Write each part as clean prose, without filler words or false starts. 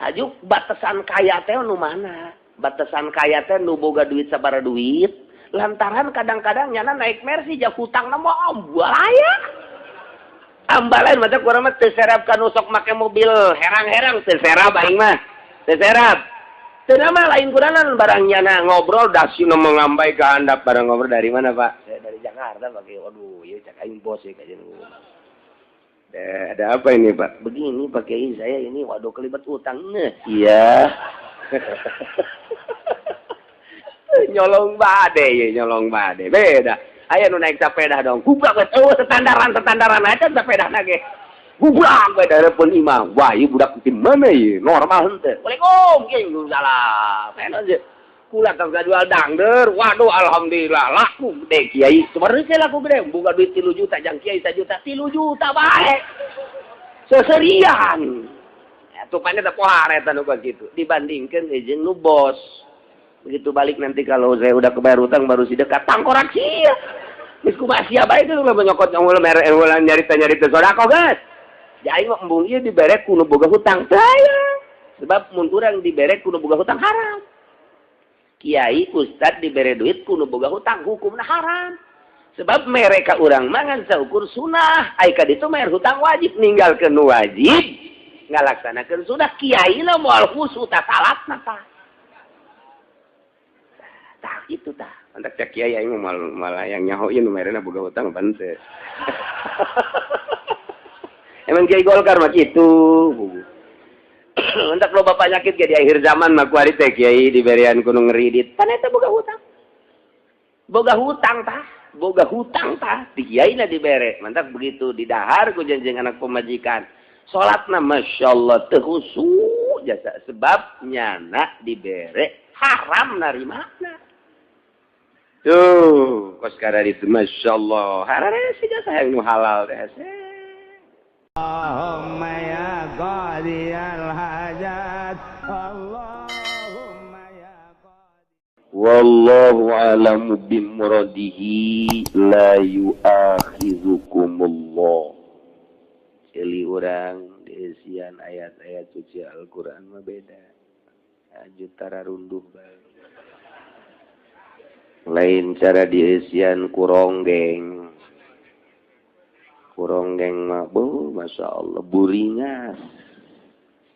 Hajuk batasan kaya teh nu mana? Batasan kaya teh nu boga duit sabara duit. Lantaran kadang-kadang nyana naik Mercy jak hutangna mah ambalaya. Ambalain mata kurang mah teu serap ka nu sok make mobil herang-herang teu serap aing mah. Teu serap. Teu mah lain kuranan barang nyana ngobrol dasina mengambai ka handap barang ngobrol dari mana Pak? Saya dari Jakarta Pak. Waduh, ieu cak aing bos ieu kajian. Ada apa ini Pak? Begini Pak Kiai, saya ini waduh kelibat utang. Nah, iya. Nyolong bade ya, nyolong bade. Beda. Aya nu naik sepeda dong. Gubrak we eueuh standaran aja sepedana ge. Gubrak we dareupeun imah. Wah, ieu budak di mana ieu? Normal henteu. Waalaikum, kiai salam. Enak aja. Kula tong jual dangder. Waduh, alhamdulillah laku gede kiai. Sebenarnya laku gede, boga duit 3 juta jang kiai 1 juta, 3 juta bae. Seserian. Ya tupane teh pohar eta nu kitu dibandingkeun jeung nu bos. Begitu balik nanti kalau saya udah kebayar utang baru si dekat tangkorak sia. Geus kumaha sia bae teh ulah nyokot ulah mere ulah nyarita-nyarita sedekah geus. Ja aing mah embung ieu dibere ku nu boga hutang saya. Sebab mun urang dibere ku nu boga hutang haram. Kiai ustad dibere duit ku nu boga hutang hukumna haram. Sebab mereka urang mangan saukur sunah, ai ka ditu bayar hutang wajib ninggalkeun nu wajib, ngalaksanakeun sunah kiai na moal khusu ta salatna tah. Tah kitu tah. Mantak cek kiai aing mah malah yang nyaho ieu nu merena boga hutang pan teu. Emang kiai Golkar mah kitu. Entak loba penyakit ge di akhir zaman mah kuari teh kiai diberian ku nu ngeridit. Pan eta boga hutang. Boga hutang tah, boga hutang tah di kiai na dibere. Mantak begitu didahar ku jenjeng anak pemajikan. Salatna masyaallah teu khusyuk jasa sebab nyana dibere haram narimana. Tuh, kos kararitu masyaallah. Hararese jasa hayang nu halal teh hese. Allahumma ya qadiyal hajat, Allahumma ya qadi. Wallahu a'lamu bimuradihi la yu'akhidhukumullah. Ceuli urang diisian ayat-ayat suci Al-Qur'an mah beda. Aju tararunduh bae. Lain cara diisian kuronggeng. Kuronggeng mah bu, Masya Allah, buringas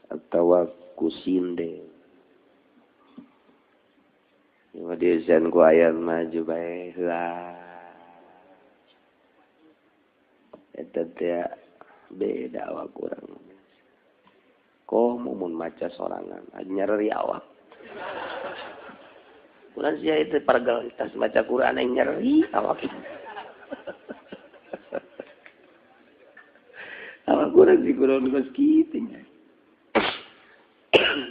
atau kusinde. Cuma diisian ku ayat maju bae lah. Eta teh beda awak urang. Komo mun maca sorangan, nyeri awak. Kurang sia itu pargal tas maca Quran yang nyeri awak. Awak kurang sih kurang geus kitu nya.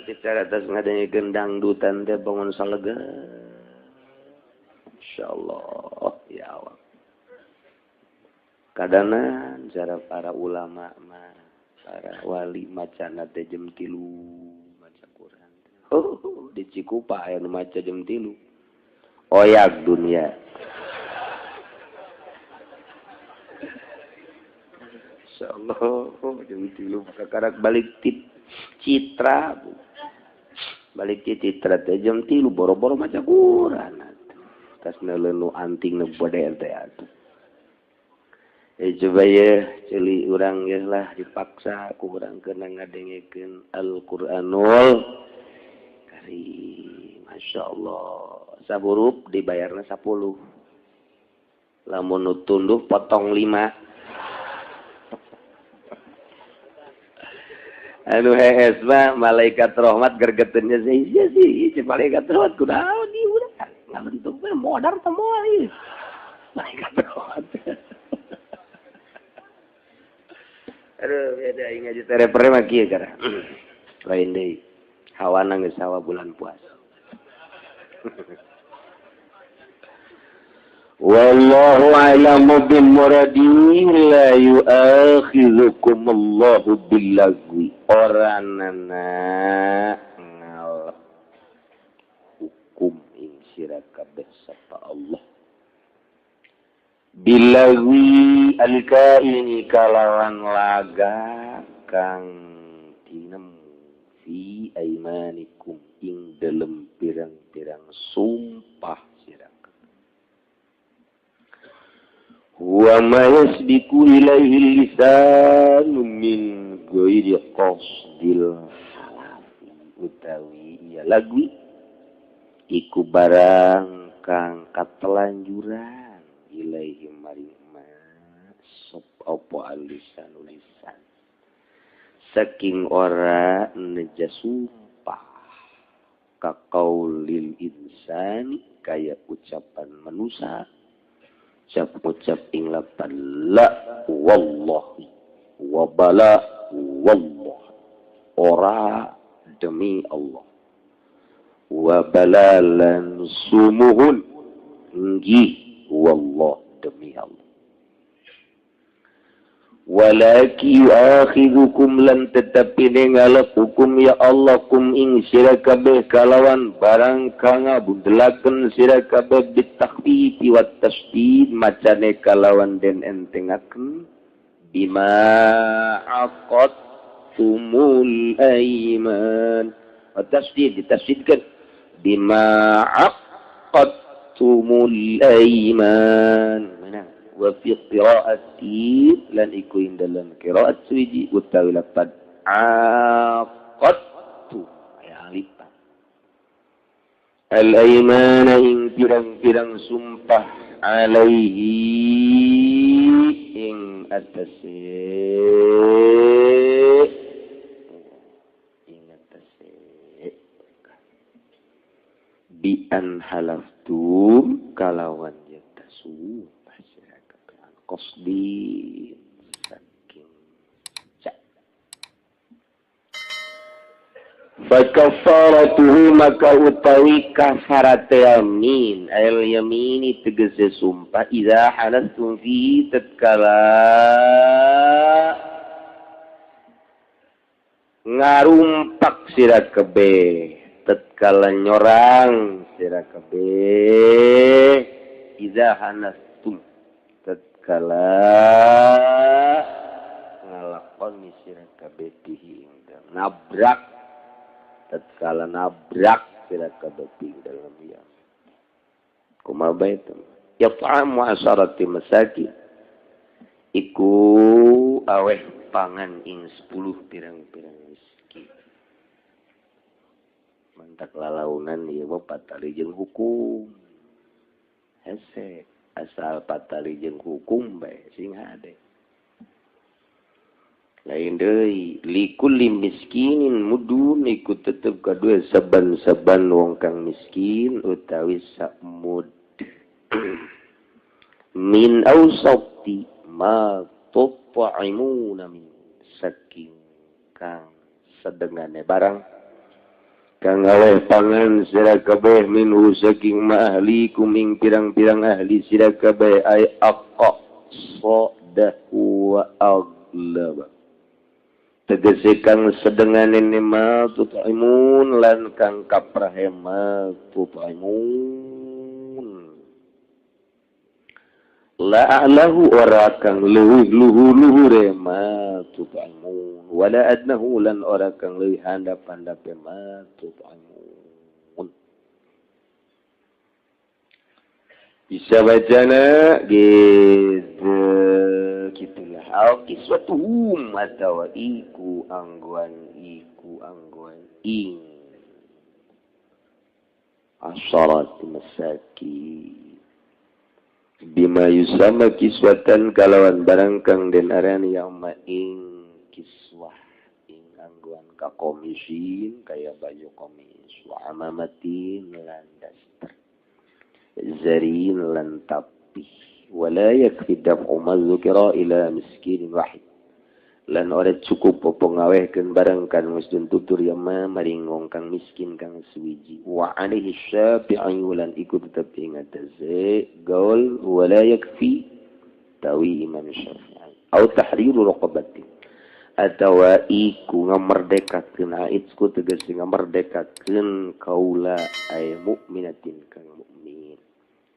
Secara atas ngadanya gendang dutan teh bangun salega. Insyaallah ya awak. Kadana cara para ulama mah, para wali macana teh jam 3 maca Quran. Oh, di Cikupa aya nu maca jam 3. Oyak dunia. Insyaallah jam 3 kakarak balik tip Citra. Balik ti Citra teh jam 3 boro-boro maca Quran. Tas neuleuh nu anting nu bode teh atuh. Coba ya ceuli urang geus lah dipaksa ku urang keuna ngadengekeun Al-Qur'anul Karim. Masyaallah. Saburup dibayarna 10. Lamun nu tunduh potong 5. Anu hees mah malaikat rahmat gergeteunnya sih sih si malaikat rahmat kunaon ieu udah ngabentuk mah modar teh moal ieu. Malaikat rahmat. Aduh, beda aing aja terepere mah kieu kana. Lain deui. Hawana geus hawa bulan puasa. Wallahu a'lamu bimuradihi la yu'akhidhukumullahu billagwi. Oranana ngalep hukum ing sira kabeh sapa Allah. Bilagwi alkaini kalawan laga kang tinemu Fi aimanikum ing dalem pirang-pirang sumpah sira wa ma yasbiku ilaihi lisanu min ghairi qasdil halafi utawi ya lagwi iku barang kang katelanjuran ilaihi maring ma sop apa alisan lisan saking ora neja sumpah kaqaulil insani kaya ucapan manusia ucap ing lapan la wallahi wa bala wallah ora demi Allah wa balalan sumuhun nggih wallah demi Allah walaki yu'akhidhukum lan tetapi ngalap hukum ya Allah kum ing sira kabeh kalawan barang kang ngabudelaken sira kabeh bitakhfifi wat tasdid macane kalawan den entengaken bima aqadtumul aiman wat tasdid ditasdidkeun bima aqadtumul aiman wa fi qiraati lan iku ing dalam qiraat suwiji utawi lapad aqadtu aya lipat al aymana ing pirang-pirang sumpah alaihi ing atase bi an halaftum kalawan yata sumpah qasdi saking cak fa kafaratuhu maka utawi kafarate yamin al yamini tegese sumpah idza halastum fi tatkala ngarumpak sira kabeh tatkala nyorang sira kabeh idza halastum kala ngalakoni sira kabeh ing nabrak tatkala nabrak sira kabeh ing dalem ya kumaha bae yat'amu asharati masakin iku aweh pangan ing 10 pirang-pirang miskin mantak lalaunan ieu mah patali jeung hukum hese asal patali jeung hukum bae sing hade lain deui likulli miskinin mudun iku tetep kadue saban-saban wong kang miskin utawi sakmud min awsati ma tut'imuna min saking kang sedengane barang kang aweh pangan sira kabeh minhu saking ma ahlikum ing pirang-pirang ahli sira kabeh ay aqsa wa aglab tegese kang sedengane ma tut'imun lan kang kaprahe ma tut'imun la a'lahu ora kang leuwih luhur-luhure ma tut'imun wala adnahu lan ora kang leuwih handap-handape ma tut'imun bisa bacana gitu gitulah au kiswatuhum atawa iku angguan ing asharat masakin bima yusama kiswatan kalawan barang kang den arani yauma ing kiswah ing angguan ka komisin kaya baju komis wa amamatin lan daster zarin lan tapih wala yakfi daf'u ma dzukira ila miskinin wahid lan ora cukup apa ngawehkeun barang kan musdun tutur yama maring wong kang miskin kang suwiji wa alaihi syafi'i lan iku tetep ing atase gaul wala yakfi tawi Imam Syafi'i au tahriru raqabati atawa iku ngamerdekakeun aitsku tegese ngamerdekakeun kaula ay mukminatin kang mukmin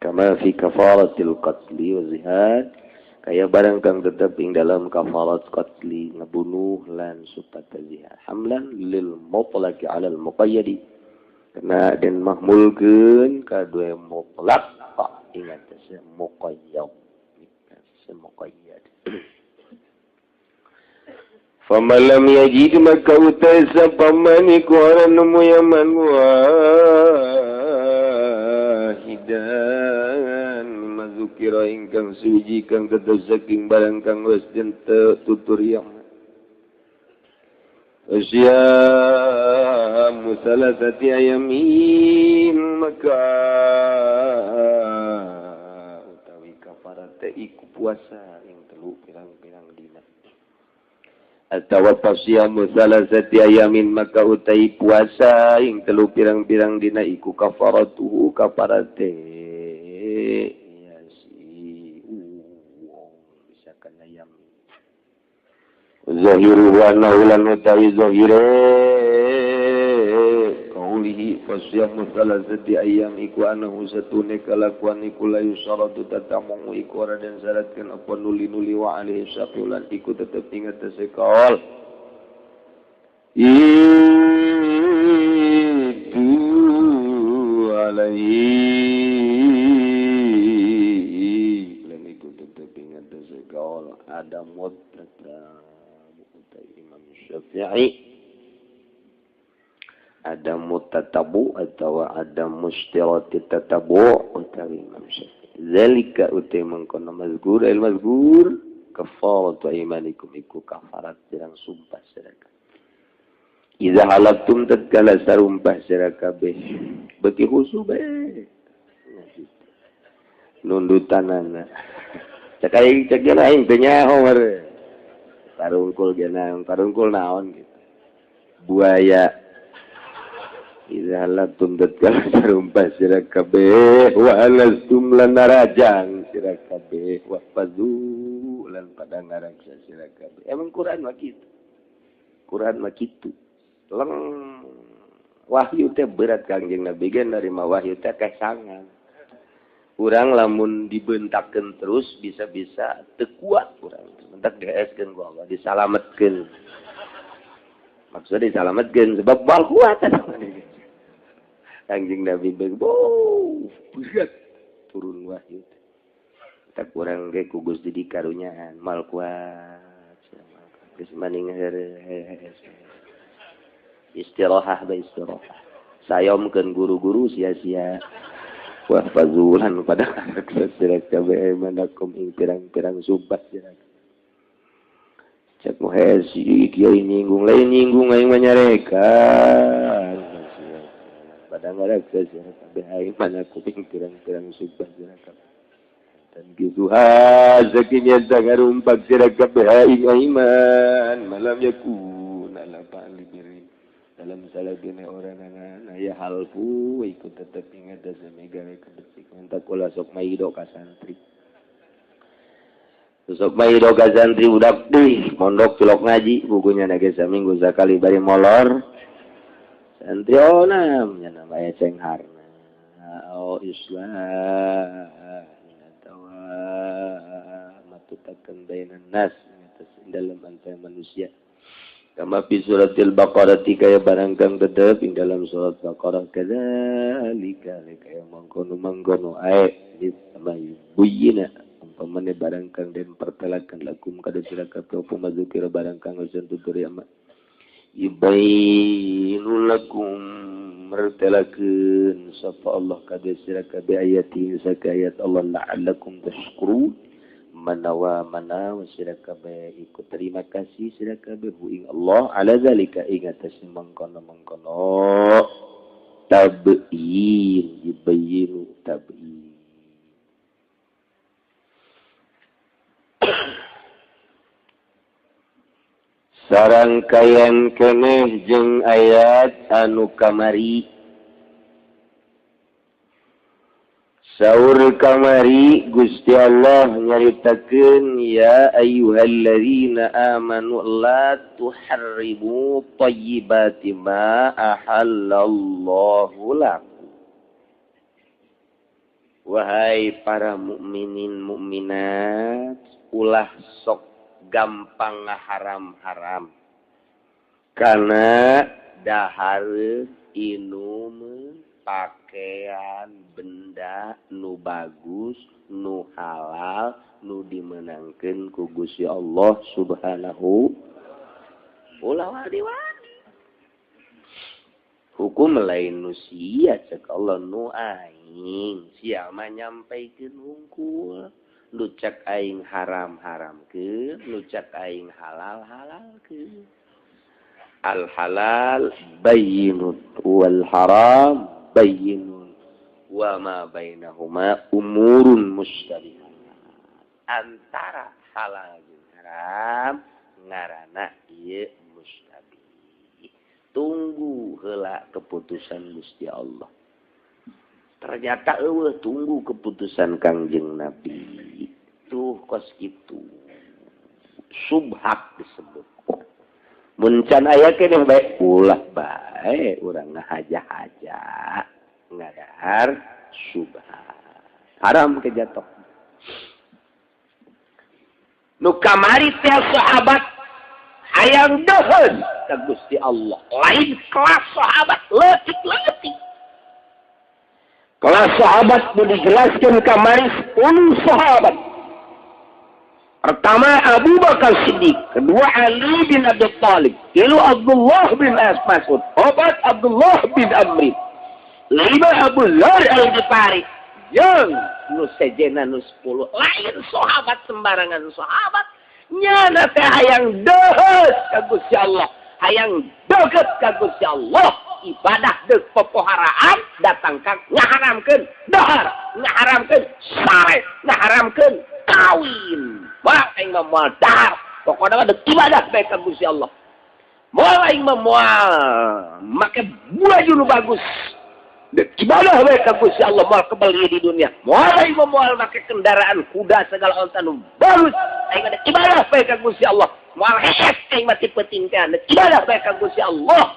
kama fi kafaratil qatli wa zihad Kaya barang kang tetep ing dalam kafarat qatli ngebunuh lan supat zihar hamlan lil mutlaqi alal muqayyadi karena den mahmulkeun kadue mutlaq pak ingat teh muqayyad muqayyad. Faman lam yajid maka utai sapaman iku ora nemu yaman wahidan mazukira ingkang suci kang tetep saking barang kang wis den tutur yang Syiamu salasati ayamin maka utawi kafarat teh iku puasa ing telu pirang-pirang dina. Atawa pasyamu salasati ayamin maka utai puasa ing telu pirang-pirang dina iku kafaratuhu kafarate ya si uang bisa kana yamin. Zahiru wa naulan utawi zahire kaulihi fasyamu salasati ayam iku anahu satune kalakuan iku la yusaratu tatamu iku ora den syaratkeun apa nuli-nuli wa alaihi syaqilan iku tetep ingat sekaol itu alaihi lan iku tetep ingat sekaol ada mut Imam Syafi'i ada mutatabu atau ada mustirati tatabu utawi Imam Syafi'i zalika utai mangkono mazkur al mazkur kafaratu aymanikum iku kafarat pirang sumpah sira kabeh iza halaftum tatkala sarumpah sira kabeh beki khusu bae nundutanana cek aing cek aing teh nyaho meureun tarungkul gena tarungkul naon gitu buaya iza halaftum tatkala sarumpah sira kabeh wa alastum lan narajang sira kabeh wa fazu lan pada ngaraksa sira kabeh. Emang Quran mah kitu. Quran mah kitu. Leng wahyu teh berat Kangjeng Nabi ge narima wahyu teh kesangan. Urang lamun dibentakeun terus bisa-bisa teu kuat urang. Bentak dieskeun ku Allah, disalametkeun. Maksudnya disalametkeun sebab bal kuat. Kangjeng Nabi berat turun wahyu. Tak kurang ge ku Gusti dikarunyaan mal kuat. Geus maning heureuh. Istirahah ba istirahah. Sayomkeun guru-guru sia-sia. Wa fazulan pada sira kabeh manakum ing pirang-pirang sumpah sira. Cek muhesi kiai nyinggung lain nyinggung aing mah nyarekan. Pada ngaraksa sira kabeh aing manakum ing pirang-pirang sumpah sira kabeh. Dan kitu hazakinya sangarumpak sira kabeh aing iman malam yakun ala ba'li birri. Dalam salagene oranana ya halfu ikut tetep ingat samigawe kebecikan tak kula sok maido ka santri. Sok maido ka santri budak deui mondok cilok ngaji bukunya nage saminggu sakali bari molor. Santri onam nya namanya cengharna. Oh Islam atawa matutakeun bainan nas dalam antara manusia. Kama fi suratil Baqarah kaya barang kang tetep ing dalam surat Baqarah kadzalika kaya mangkono-mangkono ae sama buyina umpamane barang kang den pertelakan lakum kada sira kabeh apa mazukira barang kang wis tutur ya ma yubayyinu lakum mertelakeun sapa Allah kada sira kabeh ayati saka ayat Allah la'allakum tashkurun manawa manawa sira kabeh iku terima kasih sira kabeh ing Allah ala zalika ing atas mangkono-mangkono tabyin yubayyinu tabyin. Sarangkaian keneh jeung ayat anu kamari. Saur kamari Gusti Allah nyaritakeun ya ayyuhalladzina amanu la tuharrimu thayyibati ma ahallallahu lakum. Wahai para mukminin mukminat, Ulah sok gampang ngaharam-haram. Karena dahareun inum pakaian benda nu bagus, nu halal, nu dimenangkeun ku Gusti Allah Subhanahu ulah wani-wani. Hukum lain nu sia cek Allah nu aing sia mah nyampaikeun hungkul. Nu cek aing haram-haramkeun, nu cek aing halal-halalkeun. Al halal bayyinun wal haram bayyinun wa ma bainahuma umurun mustabihat. Antara halal jeung haram ngaranna ieu mustabih. Tunggu heula keputusan Gusti Allah. Ternyata eueuh tunggu keputusan Kangjeng Nabi. Tuh kos kitu. Subhat disebut. Mun can aya keneh bae ulah bae urang ngahaja-haja ngadahar subhat. Haram kejatuh. Nu kamari teh sahabat hayang deuheun ka Gusti Allah. Lain kelas sahabat leutik-leutik. Kelas sahabat nu dijelaskeun kamari 10 sahabat. Pertama Abu Bakar Siddiq, kedua Ali bin Abi Thalib, tilu Abdullah bin Mas'ud, opat Abdullah bin Amri, lima Abu Dzar Al-Ghifari, jeung nu sejenna nu 10. Lain sahabat sembarangan sahabat, nyana teh hayang deuheut ka Gusti Allah, hayang deukeut ka Gusti Allah, ibadah deuk popoharaan datang ka ngaharamkeun dahar, ngaharamkeun sare, ngaharamkeun kawin. Wah, aing mah moal dahar. Pokona mah deuk ibadah bae ka Gusti Allah. Moal aing mah moal make baju nu bagus. Deuk ibadah bae ka Gusti Allah moal kebeli di dunia. Moal aing mah moal make kendaraan kuda segala onta nu bagus. Aing mah deuk ibadah bae ka Gusti Allah. Moal hees aing mah ti peuting teh deuk ibadah bae ka Gusti Allah.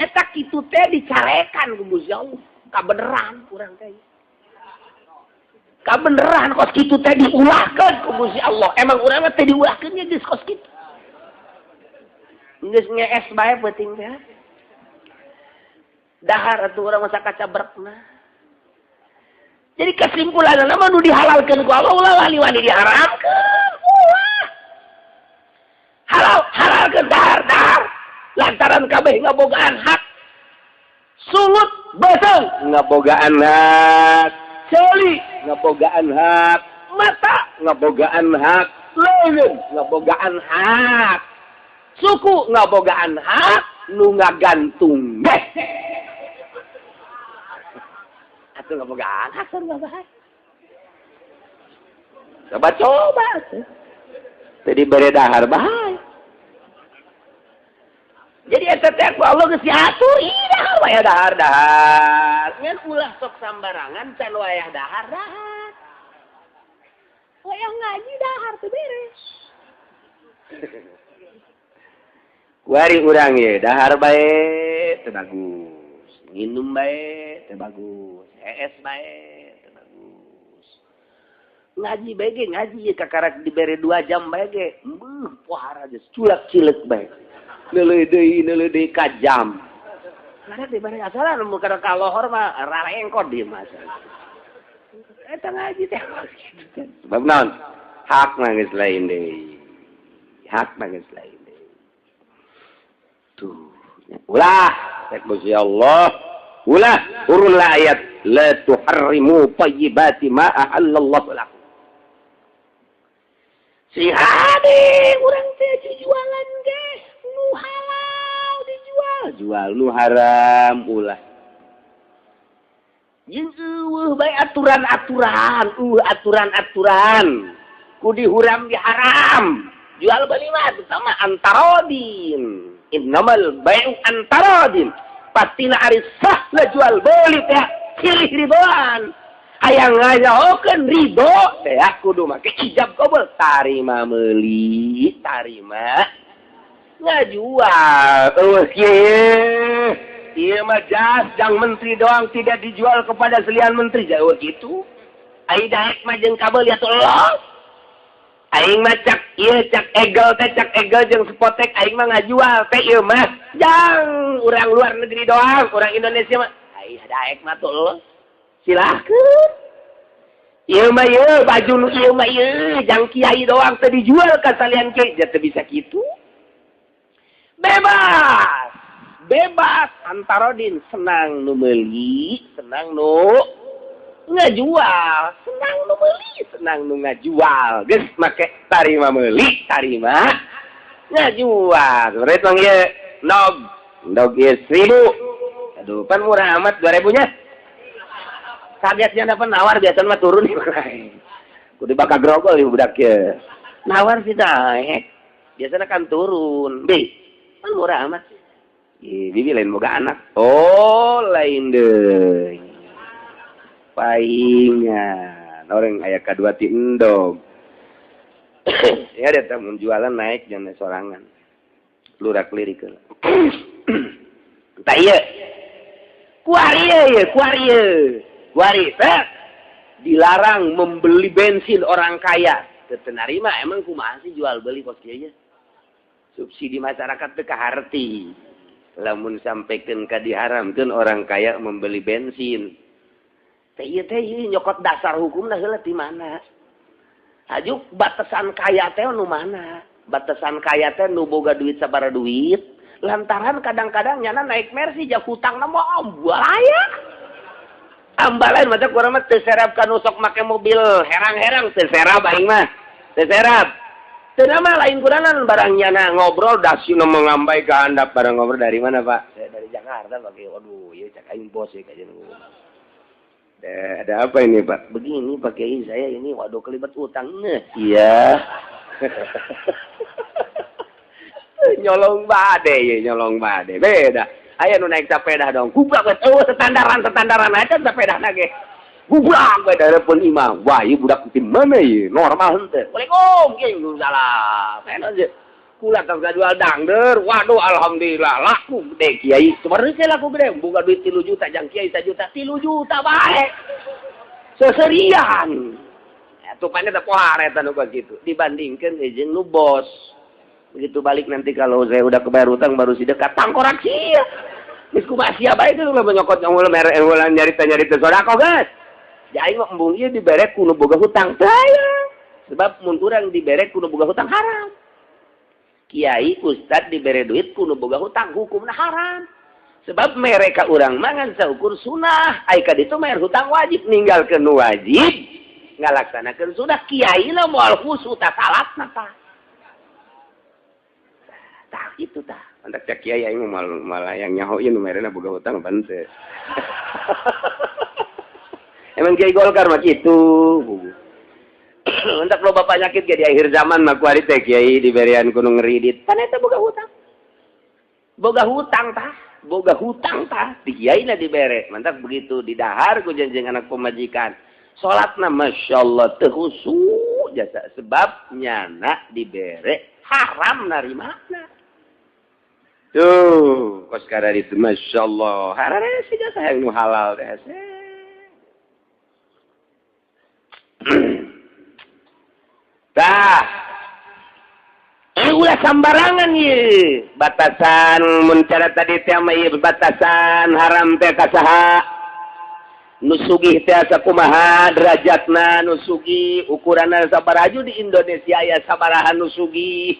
Eta kitu teh dicarekan ku Gusti Allah. Kabeneran urang teh. Kabeneran kos kitu teh diulahkeun ku Gusti Allah. Emang urang mah teh diulahkeun nya geus kos kitu. Geus ngees bae peuting teh. Dahar atuh urang mah sakacabrekna. Jadi kesimpulanna mah nu dihalalkeun ku Allah ulah wani-wani diharamkeun. Ulah. Halal halalkeun dahar dahar. Lantaran kabeh ngabogaan hak. Sungut beuseung ngabogaan hak. Ceuli ngabogaan hak, mata ngabogaan hak, leungeun ngabogaan hak, suku ngabogaan hak, nu ngagantung deh. Atuh ngabogaan hak sarua bae. Coba-coba atuh. Teu dibere dahar bae. Jadi eta teh ku Allah geus diatur, ih dahar wae dahar dahar. Ngan ulah sok sambarangan can wayah dahar dahar. Wayah ngaji dahar teu beres. Kuari urang ye dahar bae teu bagus, nginum bae teu bagus, hees bae teu bagus. Ngaji bae ge ngaji ye kakarak dibere 2 jam bae ge, beuh pohara geus culak-cileuk bae. Neuleuh deui ka jam. Karena dibere asalan mun kana ka lohor mah rarengkot di mah. Eta ngaji teh kitu. Sebab naon? Hak mah geus lain deui. Hak mah geus lain deui. Tuh, ulah cek Gusti Allah. Ulah turunlah ayat la tuharrimu thayyibati ma ahallallahu lakum. Si hade urang teh jualan ge nu halal dijual, jual nu haram ulah. Jeung eueuh bae aturan-aturan, aturan-aturan. Ku dihuram diharam. Jual beli mah sama antarodin. Innamal bai'u antarodin. Pastina ari sah lah jual beli teh silih ridoan. Hayang ngayaokeun ridho teh kudu make ijab kabul, tarima meuli, tarima ngajual. Eueuh kieu. Ieu mah jas jang menteri doang tidak dijual kepada selian menteri. Jauh gitu. Ai daek mah jeung kabel ya tolong. Aing mah cak ieu cak egel teh cak egel jeung spotek aing mah ngajual teh ieu mah. Jang urang luar negeri doang, urang Indonesia mah ai daek mah tuh. Silahkeun. Ieu mah ieu baju nu ieu mah ieu jang kiai doang teu dijual ka salian kiai, teu bisa kitu. Bebas. Bebas antarodin senang nu meuli, senang nu ngajual, senang nu meuli, senang nu ngajual. Geus make tarima meuli, tarima ngajual. Rek mah ieu ndog, ndog ieu 1000. Aduh, pan murah amat 2000 nya. Kagetnya dapat nawar biasa mah turun. Kudu bakal grogol ieu budak ieu. Nawar sih naik. Biasanya kan turun. Bi, pan murah amat. Ih, bibi lain boga anak. Oh, lain deui. Paingan orang aya kadua ti endog. Ya ada tamun jualan naik jangan sorangan. Lurak lirik. Tah ieu. Kuari ieu, kuari ieu. Kuari teh dilarang membeli bensin orang kaya. Teu narima emang kumaha sih jual beli kos kieu nya. Subsidi masyarakat teu kaharti. Lamun sampaikan ka diharamkeun orang kaya membeli bensin. Teh ieu teh nyokot dasar hukumna heula ti mana? Hajuk batasan kaya teh nu mana? Batasan kaya teh nu boga duit sabaraha duit? Lantaran kadang-kadang nyana naik Mercy ja hutangna mah ambalaya. Ambalain mah teh kurang mah teu serab ka nu sok make mobil herang-herang teu serab aing mah. Teu serab. Teu mah lain kuranan barang nyana ngobrol dasina mengambai ka handap barang ngobrol dari mana, Pak? Saya dari Jakarta, Pak. Waduh, ieu cak aing bos ieu kajian. Ada apa ini, Pak? Begini, Pak Kiai, saya ini waduh kelibat utang. Iya. Nyolong bade, ya, nyolong bade. Beda. Aya nu naik sepeda dong. Gubrak we, eueuh standaran aja sepedana ge. Gubrak we dari pun imam. Wah, ieu budak di mana ieu? Normal henteu. Waalaikum, kiai salam. Enak aja. Kula tong jual dangder. Waduh, alhamdulillah laku gede kiai. Sebenarnya saya laku gede, boga duit 3 juta jang kiai 1 juta, 3 juta bae. Seserian. Ya tupane teh pohar eta nu kitu. Dibandingkeun jeung nu bos. Begitu balik nanti kalau saya udah kebayar utang baru sidekat tangkorak sia. Geus kumaha sia bae teh ulah nyokot ulah mere ulah nyarita-nyarita sedekah geus. Jadi mah embung ieu dibere ku nu boga hutang. Tah. Sebab mun urang dibere ku nu boga hutang haram. Kiai ustad dibere duit ku nu boga hutang hukumna haram. Sebab mereka urang mangan saukur sunah, ai ka ditu bayar hutang wajib ninggalkeun nu wajib, ngalaksanakeun sunah. Kiai lah moal khusyuk ta salatna tah. Tah kitu tah. Mantak cak kiai aing malah yang nyaho ieu nu merena boga hutang pan teu. Emang kiai Golkar mah kitu. Entak loba penyakit ge di akhir zaman mah kuari teh kiai diberian ku nu ngeridit. Pan eta boga hutang. Boga hutang tah, boga hutang tah di kiai na dibere. Mantak begitu didahar ku janjeng anak pemajikan. Salatna masyaallah teu khusyuk jasa sebab nyana dibere haram narimana. Tuh, kos kada ditu masyaallah. Harare sih jasa yang nu halal teh. Tah, ulah sambarangan ye. Batasan mun cara tadi teh mah ieu batasan haram teh ka saha? Nu sugih teh sakumaha derajatna nu sugih ukuranna sabaraha di Indonesia aya sabaraha nu sugih,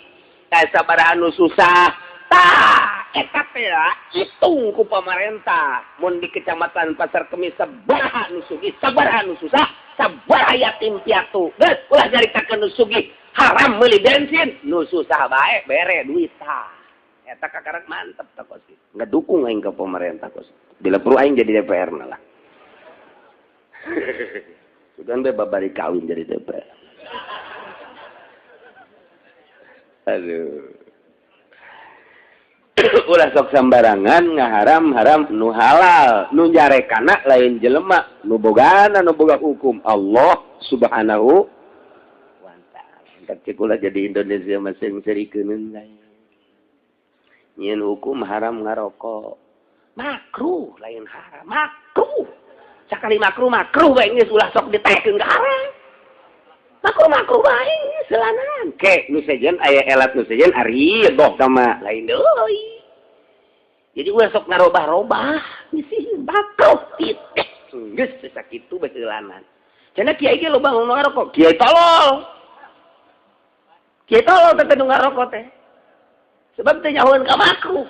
aya sabaraha nu susah. Tah, eta teh hitung ku pamarentah. Mun di kecamatan Pasar Kemis sabaraha nu sugih, sabaraha nu susah, sabaraha yatim piatu. Geus ulah nyaritakeun nu sugih haram meuli bensin, nu susah bae bere duit tah. Eta kakarak mantep tah kos. Ngedukung aing ka pemerintah kos. Bila perlu aing jadi DPR na lah. Sugan be babari kawin jadi DPR. Aduh. Ulah sok sambarangan ngaharam-haram nu halal, nu nyarekana lain jelema, nu bogana nu boga hukum Allah Subhanahu wa ta'ala. Entak cek ulah jadi Indonesia masing serikeun lain. Nyeun hukum haram ngarokok. Makruh lain haram, makruh. Sakali makruh makruh bae geus ulah sok ditaekeun ka haram. Makruh. Makruh-makruh bae selanan. Ke nu sejen aya elat nu sejen ari doh sama lain deui. Jadi ulah sok ngarobah-robah, misi makruh titik. Geus sakitu bae seulanan. Cenah kiai ge loba nu ngarokok, kiai tolol. Kiai tolol teh nu ngarokok teh. Sebab teh nyahoeun ka makruh.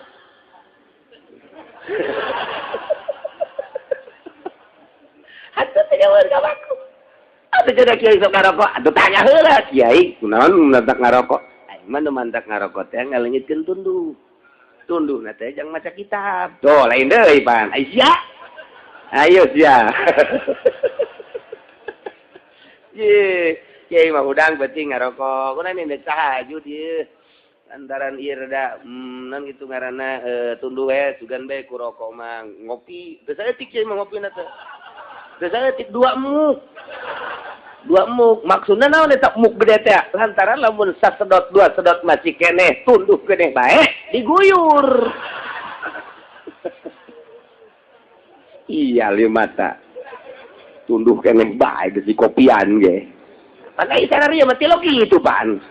Atuh teh nyahoeun ka makruh. Atuh cenah kiai sok ngarokok, atuh tanya heula kiai, kunaon mantak ngarokok? Aing mah nu mantak ngarokok teh ngaleungitkeun tunduh. Tunduhna teh jang maca kitab. Tuh lain deui pan. Ai sia. Ayo sia. Ye, kiai mah hudang penting ngarokok. Kunaon ini tahajud ieu. Lantaran ieu rada non gitu ngaranna tunduh we sugan bae ku rokok mah ngopi. Teu saeutik kiai mah ngopina teh. Teu saeutik dua muk. Dua muk maksudna naon eta muk gede teh? Lantaran lamun sasedot dua sedot masih keneh tunduh keneh bae diguyur. Iya lima mata. Tunduh keneh bae geus dikopian ge. Pan ai sararea mah tilok kitu pan.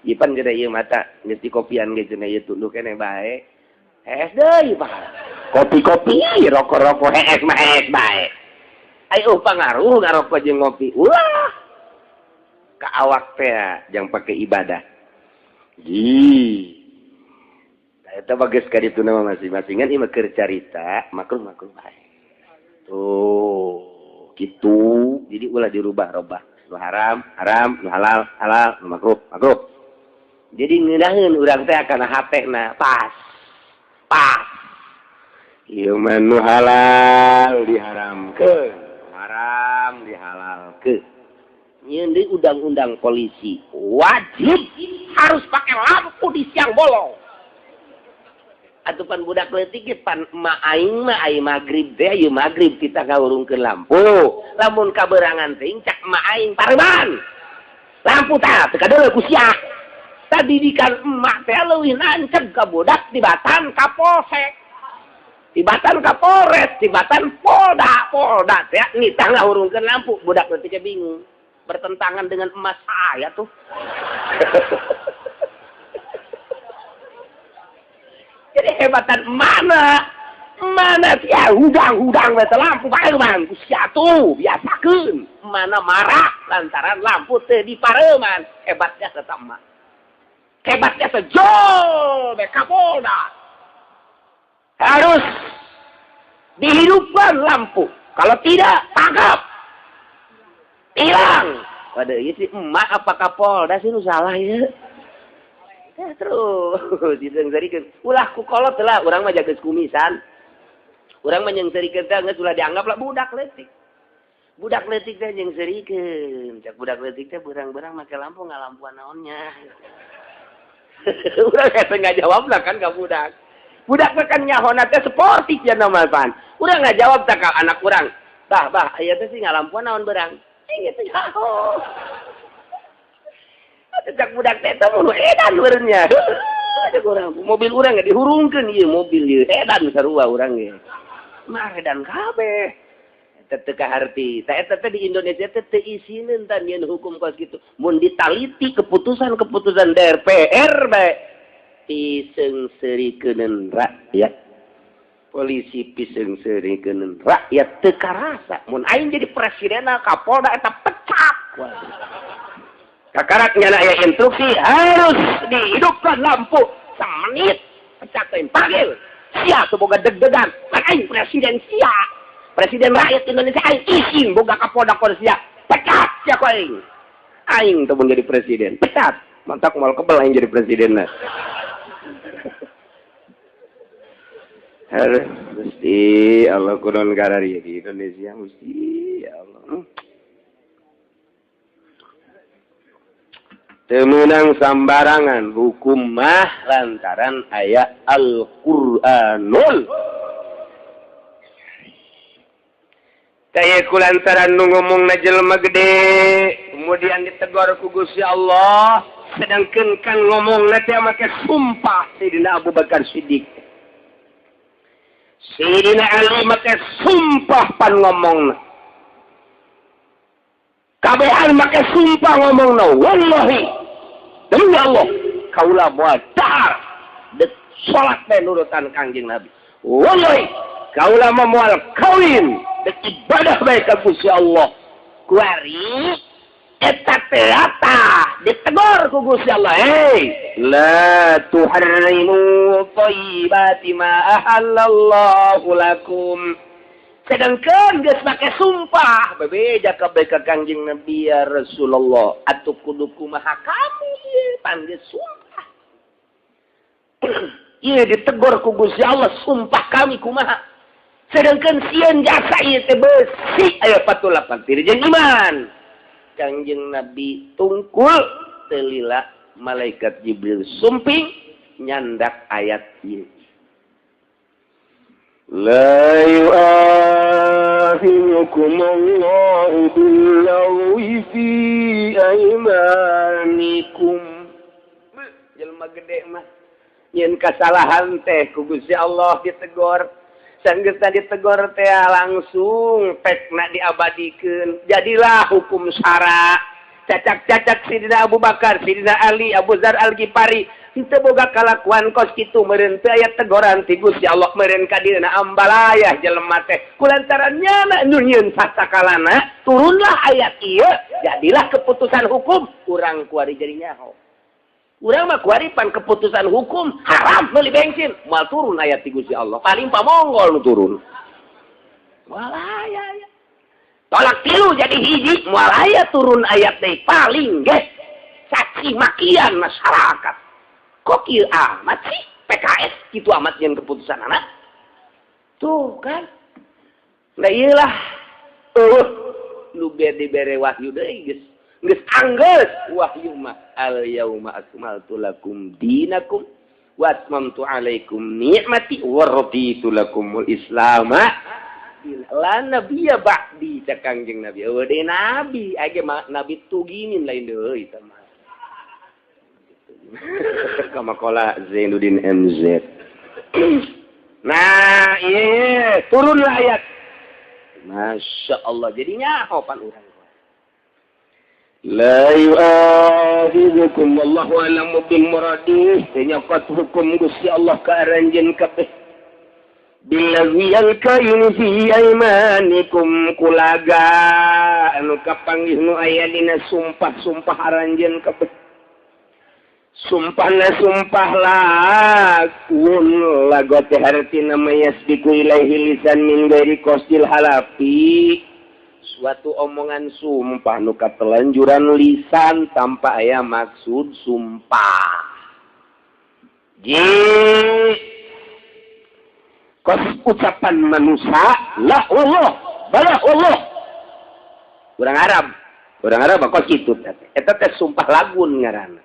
Ipan gede ieu mata geus dikopian ge cenah ieu tunduh keneh bae. Hees deui pan. Kopi-kopi rokok-rokok hees mah hees bae. Ayo pangaruh ngarokok jeung ngopi. Wah. Ka awak teh jang pake ibadah. Ji. Eta bagus ka ditu mah masing-masingan ieu mah keur carita makruh-makruh bae. Tuh, kitu. Jadi ulah dirubah-robah. Nu haram, haram, nu halal, halal, nu makruh, makruh. Jadi ngeunaheun urang teh kana hatena pas. Pas. Ieu mah nu halal diharamkeun, haram dihalalkeun. Nyeun deui undang-undang polisi wajib harus pakai lampu di siang bolong. Atuh pan budak leutik ge pan emak aing mah ai magrib teh ieu magrib kita ngahurungkeun lampu. Lamun kaberangan teh cak emak aing pareban. Lampu tah teu kadeuleu ku sia. Tadidikan emak teh leuwih nancep ka budak tibatan ka polsek. Tibatan ka Polres, tibatan Polda, Polda teh nitah ngahurungkeun lampu, budak leutik bingung. Bertentangan dengan emas saya tuh. Jadi hebatan mana? Mana sia hudang-hudang we lampu pareman ku sia tuh biasakeun. Mana marah lantaran lampu teu dipareman. Hebatnya tetap emak. Hebatnya sejol be Kapolda. Harus dihidupkan lampu. Kalau tidak tangkap. Hilang. Waduh, ieu si emak apa Kapolda sih nu salah ieu? Ya, terus diseungseurikeun. Ulah ku kolot lah, urang mah jageus kumisan. Urang mah nyeungseurikeun teh geus ulah dianggap lah budak leutik. Budak leutik teh nyeungseurikeun. Cak budak leutik teh berang-berang make lampu ngalampuan naonnya. Urang teh ngajawab lah kan ka budak. Budak mah kan nyahona teh sportif ya nama pan. Urang ngajawab tah ka anak urang. Bah, bah, aya teh sih ngalampuan naon berang. Cing itu nyaho. Cak budak teh teh mun edan meureunnya. Cak urang mobil urang ge dihurungkeun ieu mobil ieu edan sarua urang ge. Mah edan kabeh. Eta teu kaharti. Tah eta teh di Indonesia teh teu isineun tah nyieun hukum kos kitu. Mun ditaliti keputusan-keputusan DPR bae piseungseurikeun rakyat. Polisi piseungseurikeun rakyat teu karasa. Mun aing jadi presidenna Kapolda eta pecat. Kakarak nyana aya instruksi harus dihidupkan lampu semenit pecat teh panggil. Sia teu boga deg-degan. Kan aing presiden sia. Presiden rakyat Indonesia aing izin boga Kapolda kon sia. Pecat sia ku aing. Aing teu mun jadi presiden. Pecat. Mantak moal kebel aing jadi presidenna. Aduh, mesti Allah kunon karari di Indonesia mesti ya Allah. Temenang sambarangan hukum mah lantaran ayat Al-Qur'anul. Kaya ku lantaran nu ngomongna jelema gede, kemudian ditegur ku Gusti Allah, sedangkan kan ngomongna teh make sumpah Sayyidina Abu Bakar Siddiq. Sayyidina Ali make sumpah pan ngomongna. Kabehan make sumpah ngomongna wallahi demi Allah kaula moal dahar dek salat teh nurutan Kangjeng Nabi. Wallahi kaula mah moal kawin dek ibadah bae ka Gusti Allah. Kuari eta teh ditegor ku Gusti Allah, hei la tuharrimu thayyibati ma ahallallahu lakum. Sedangkan geus make sumpah bebeja kabeh ka Kangjeng Nabi ya Rasulullah atuh kudu kumaha kami ieu pan geus sumpah. Ieu ditegor ku Gusti Allah sumpah kami kumaha. Sedangkan sieun jasa ieu teh beusi aya 48 tiri jeung iman. Kangjeng Nabi tungkul teu lila malaikat Jibril sumping nyandak ayat ieu. La yu'akhidukum Allahu bil-lagwi fi aymanikum. Jelema gede mah nyeun kasalahan teh ku Gusti Allah ditegor. Sanggeusna ditegor teh langsung pekna diabadikeun. Jadilah hukum syara. Cacak-cacak Sidina Abu Bakar, Sidina Ali, Abu Dzar Al-Ghifari henteu boga kalakuan kos kitu meureun teu aya tegoran ti Gusti Allah meureun ka dieuna ambalayah jelema teh kulantaran nyana nu nyieun sasakalana turunlah ayat ieu jadilah keputusan hukum urang kuari jadi nyaho urang mah kuari pan keputusan hukum haram meuli bensin moal turun ayat ti Gusti Allah paling pamonggol nu turun moal aya tolak tilu jadi hiji moal aya turun ayat deui paling ge caci makian masyarakat. Kok kieu amat sih PKS kitu amat yang keputusan anak tuh kan. Nah iyalah nu dibere wahyu deui geus geus anggeus wahyu mah al yauma akmaltu lakum dinakum wa atmamtu alaikum ni'mati wa raditu lakumul islama la nabiyya ba'di cak Kangjeng Nabi eueuh deui nabi age nabi tuginin lain deui eta mah. Kama kola Zainuddin MZ. Nah, iya, turunlah ayat. Masya Allah, jadinya pan urang. La yu'akhidukum wallahu a'lamu bil muradih. Nyokot hukum Gusti Allah ka aranjeun kabeh. Billazi alkayin fi aymanikum kulaga anu kapanggih nu aya dina sumpah-sumpah aranjeun kabeh. Sumpahna sumpah lakun lago teh hartina mayasbiku ilaihi lisan min ghairi qasdil halafi. Suatu omongan sumpah nu katelanjuran lisan tanpa aya maksud sumpah. Ji kos ucapan manusia la Allah bala Allah. Urang Arab kos kitu teh. Eta teh sumpah lagun ngaranna.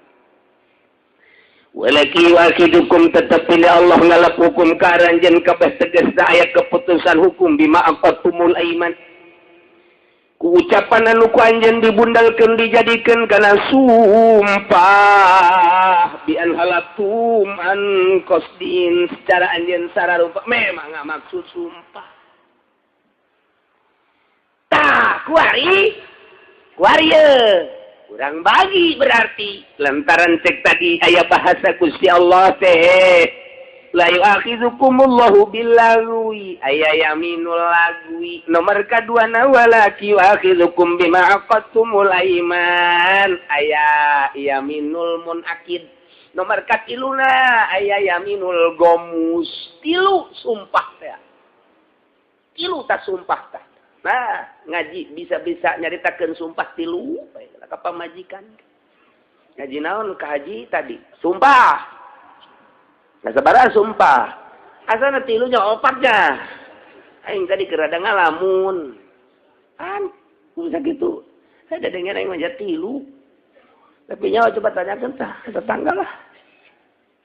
Walaki wakidukum tetapi Allah ngalap hukum ka aranjeun kabeh tegasna aya keputusan hukum bima aqatumul aiman. Ku ucapan anu ku anjeun dibundalkeun dijadikeun kana sumpah bi an halatum an qasdin secara anjeun sararupa memang nggak maksud sumpah. Tah kuari kuari kurang bagi berarti lantaran cek tadi aya bahasa Gusti Allah teh la yu'akhizukumullahu billagwi aya yaminul lagwi nomor kadua na walaki yu'akhizukum bima aqadtumul aiman aya yaminul munakid nomor katiluna aya yaminul gomus tilu sumpah teh tilu ta sumpah tah. Nah, ngaji bisa-bisa nyaritakeun sumpah tilu ka pamajikan. Ngaji naon ka haji tadi? Sumpah. Nah, sabaraha sumpah? Asana tilunya opatnya. Aing tadi keur rada ngalamun. Pan, bisa gitu. Saya dengar aing mah tilu. Tapi nyawa coba tanyakeun tah ke tetangga lah.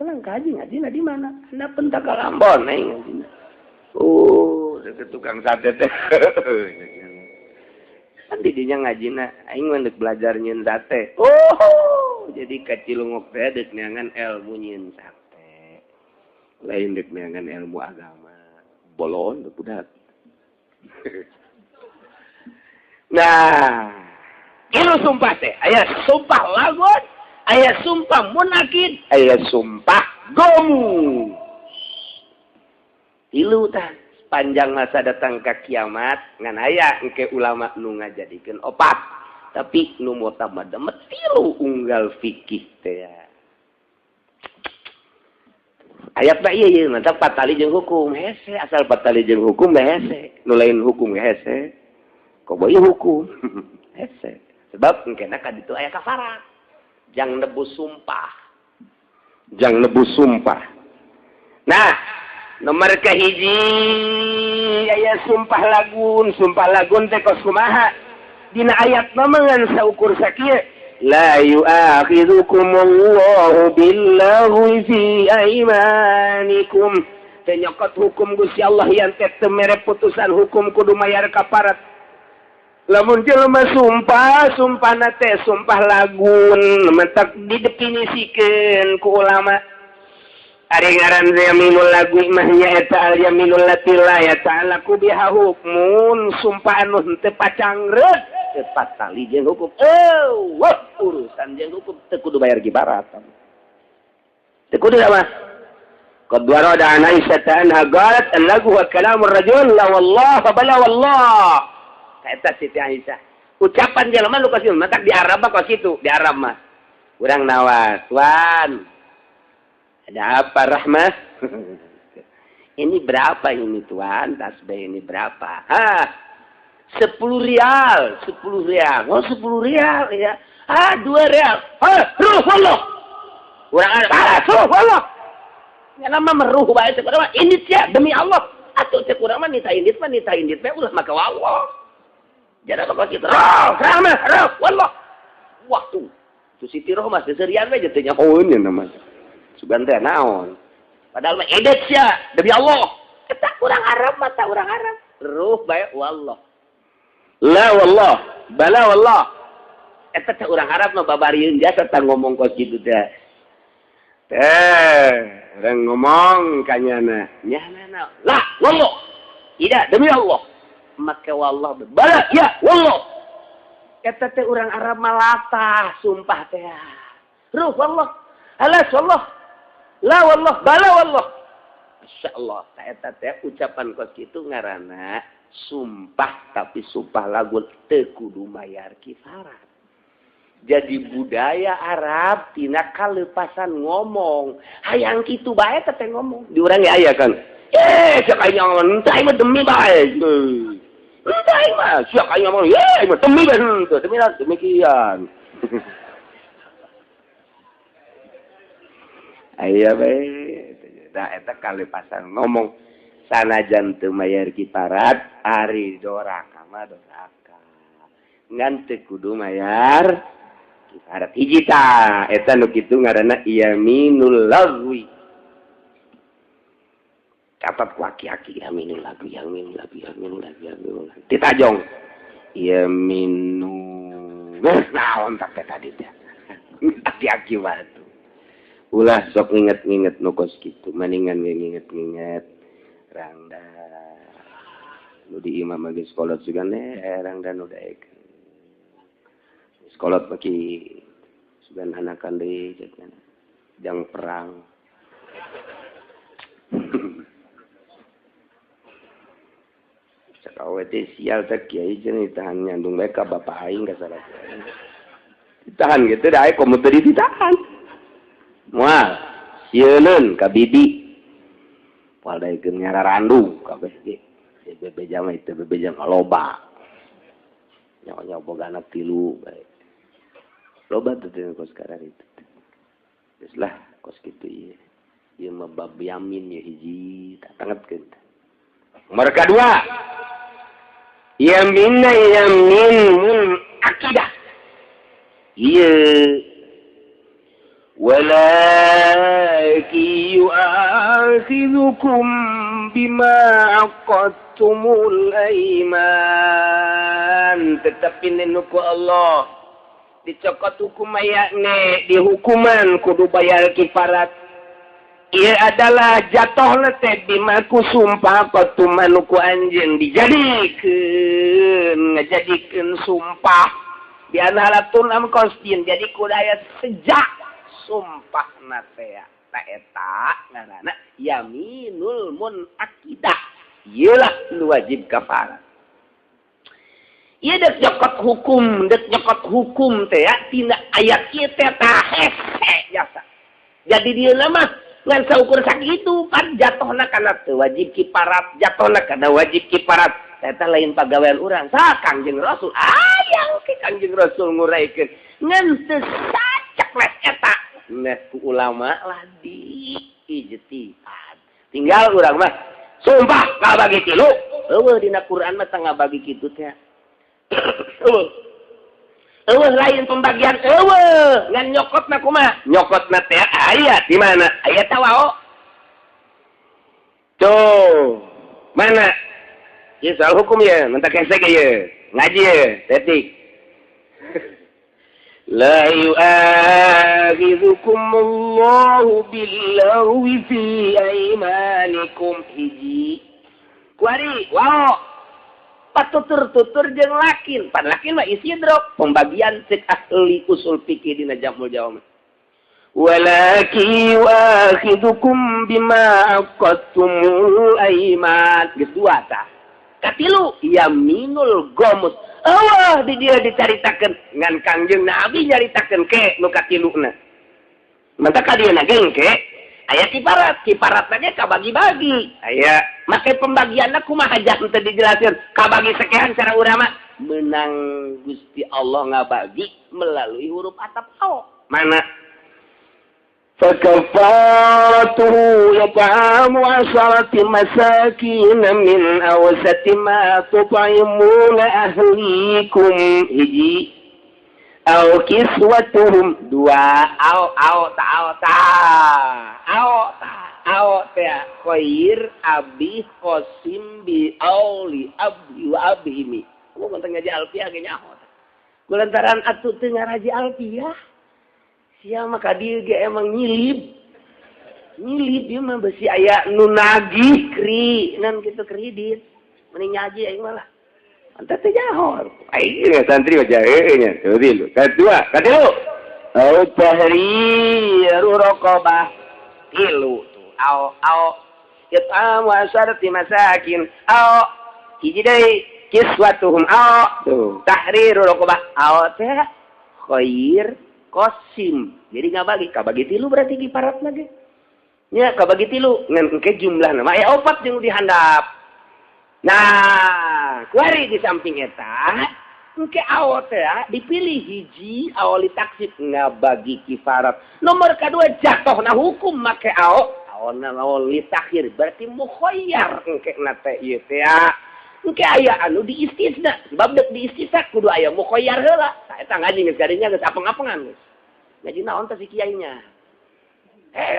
Tenang ka haji ngajina di mana? Anda pentak ka Ambon aing ngajina. Oh, tukang sate teh. Kan didinya ngajina, aing mah deuk belajar nyieun sate. Oh, jadi ka Cilungok teh deuk neangan ilmu nyieun sate. Lain deuk neangan ilmu agama. Bolon budak. Nah, Ieu sumpah teh aya sumpah lagun, aya sumpah munakid, aya sumpah gomu. Tilu tah sepanjang masa datang ka kiamat ngan aya engke ulama nu ngajadikeun opat. Tapi nu mutamad mah tilu unggal fikih teh. Ayat mah ieu ieu mantap patali jeung hukum hese, asal patali jeung hukum mah hese, nu lain hukum hese. Koboy hukum hese. Sebab engkena ka ditu aya kafarat. Jang nebus sumpah. Jang nebus sumpah. Nah, nomor kahiji aya sumpah lagun teh kos kumaha? Dina ayat mah ngan saukur sakieu. La yu'akhidhukumullahu billaghwi fi aimanikum. Teu nyokot hukum Gusti Allah yang teh teu mere putusan hukum kudu mayar kafarat. Lamun jelema sumpah, sumpahna teh sumpah lagun, mentak didefinisikeun ku ulama. Ari ngaran yaminul lagu mah nyaeta al yaminul lati la yata'allaqu biha hukmun, sumpah anu henteu pacangreut teu patali jeung hukum. Wah, urusan jeung hukum teu kudu bayar kifarat. Teu kudu mah. Qad warada an Aisyah anha qalat al-lagu wa kalamur rajul la wallah fa bala wallah. Eta Siti Aisyah. Ucapan jelema nu kos matak di Arab mah kos kitu, di Arab mah. Urang nawas, "Tuan, ada apa Rahmah?" Ini berapa ini tuan? Tasbih ini berapa? Hah? 10 rial, 10 rial. Oh, 10 rial ya. Ah, 2 rial. Hah, ruh wallah. Urang Arab, ruh wallah. Nya mah meruh bae cek urang mah indit sia demi Allah. Atuh cek urang mah nita indit mah nita indit bae ulah maka wallah. Jadi apa kos kitu? Ruh, Rahmah, ruh wallah. Wah tuh. Tu Siti Rohmah seserian we teh nyahoeun nya namanya. Sugan teh naon? Padahal mah edet sia demi Allah. Eta urang Arab mah ta urang Arab. Ruh bae wallah. La wallah, bala wallah. Eta teh urang Arab mah babarieun jasa tah ngomong kos kitu teh. Teh, urang ngomong ka nyana. Nyana la wallah. Tidak demi Allah. Maka wallah bala ya wallah. Eta teh urang Arab mah latah sumpah teh. Ruh wallah. Alas wallah. La wallah, bala wallah. Masya Allah, eta teh ucapan kos kitu ngaranna sumpah tapi sumpah lagu teu kudu mayar kifarat. Jadi budaya Arab tina kalepasan ngomong, hayang kitu bae teh ngomong. Di urang ge aya kan. Siak aing ngomong, henteu aing mah demi bae. Henteu aing mah, siak aing ngomong, ye aing mah demi bae henteu, demi demikian. Aya bae. Nah, eta kalepasan ngomong sanajan teu mayar kifarat ari doraka mah doraka. Ngan teu kudu mayar kifarat hiji tah eta nu kitu ngaranna yaminul lagwi. Catat ku aki-aki yaminul lagwi, yaminul lagwi, yaminul lagwi, yaminul lagwi. Ditajong. Yaminul naon tah teh tadi teh. Aki-aki wae. Ulah sok nginget-nginget nu kos kitu, maningan nginget-nginget rangda. Nu di imam geus kolot sugan rangda nu daek. Geus kolot baki sugan hanakan deui cenah. Jang perang. Cak awe teh sial teh kiai cenah ditahan nyandung bae ka bapak aing ka salah. Ditahan gitu da aya komo teu ditahan. Moal sieuneun ka bibi. Moal daekeun nyararandu kabeh ge. Bebeja mah itu bebeja mah loba. Nyawa-nyawa boga anak tilu bae. Loba teh kos kararitu. Geus lah kos kitu ieu. Ieu mah bab yamin ye hiji tak tangetkeun. Nomor kadua. Yaminna yamin mun akidah. Ieu walakin yu'akhidhukum bima aqadtumul aiman. Tetapi nenuku Allah dicokot hukum ayakne dihukuman kudu bayar kifarat. Ia adalah jatuh teh bima ku sumpah qatumanuku anjeun dijadikeun ngajadikeun sumpah. Bi anhalatun am qasdin jadi kudaya sejak sumpah na teh ta eta ngaranna yaminul munaqidah. Ieu lah nu wajib kafarat. Ieu dek nyokot hukum teh ya tina ayat ieu teh tah hese jasa. Jadi dia mah ngan saukur sakitu pan jatuhna kana teu wajib kiparat, jatuhna kana wajib kiparat. Eta lain pagawean urang. Sa Kangjeng Rasul aya ke Kangjeng Rasul nguraikeun ngan teu sacekles eta. Nah ku ulama lah di ijtihad. Tinggal urang mah sumpah kabagi tilu. Eueuh dina Quran mah teu ngabagi kitu teh. Eueuh. Eueuh lain pembagian eueuh ngan nyokotna kumaha? Nyokotna teh aya di mana? Aya teh wao. Tuh, mana? Ieu soal hukum ya, mentak hese ge ieu. Ngaji ye, detik. La yu'akhidhukumullahu billaghwi fi aymanikum hiji. Kuari wao. Patutur-tutur jeung lakin, pan lakin mah isidrok pembagian cek ahli usul fikih dina Jamul Jawami. Walakin yu'akhidhukum bima aqadtumul ayman. Geus dua tah. Katilu yaminul gomus. Eueuh di dieu dicaritakeun ngan Kangjeng Nabi nyaritakeun ke nu katiluna. Mantap ka dieu ge engke aya kiparat, kiparatna ge kabagi-bagi. Aya make pembagianna kumaha jang teu dijelasin, kabagi sekian cara urang mah menang Gusti Allah ngabagi melalui huruf atap ao. Mana? Fakafaratuhu yat'amu 'asharati masakin min awsati ma tut'imuna ahlikum hiji au kiswatuhum dua au au ta au ta au ta au ta khair abi qasim bi auli abdi wa abhimi. Ku konten ngaji alfiah ge nyaho. Kulantaran atuh teu ngaraji alfiah. Sia mah ka dieu ge emang nyilib. Nyilib ieu mah besi aya nu nagih kri nan kitu kredit. Mending ngaji aing mah lah. Anta teh nyaho. Aing santri mah jahe nya. Tilu, kadua, katilu. Au tahriru raqabah. Tilu tuh. Au au it'am wa asharati masakin. Au hiji deui kiswatuhum au tuh tahriru raqabah. Au teh khair qasim. Jadi ngabagi, kabagi tilu berarti kiparatna ge. Nya kabagi tilu ngan engke jumlahna mah aya opat jeung dihandap. Nah, kuari di samping eta engke awo teh dipilih hiji awali taksib ngabagi kifarat. Nomor kedua jatuhna hukum make awo, awona awali takhir berarti mukhayyar engke na teh ieu teh. Engke aya anu diistisna, sebab deuk diistisna kudu aya mukhayyar heula. Tah eta ngaji geus gadinya geus apeng-apengan geus. Ngaji naon teh si kiainya.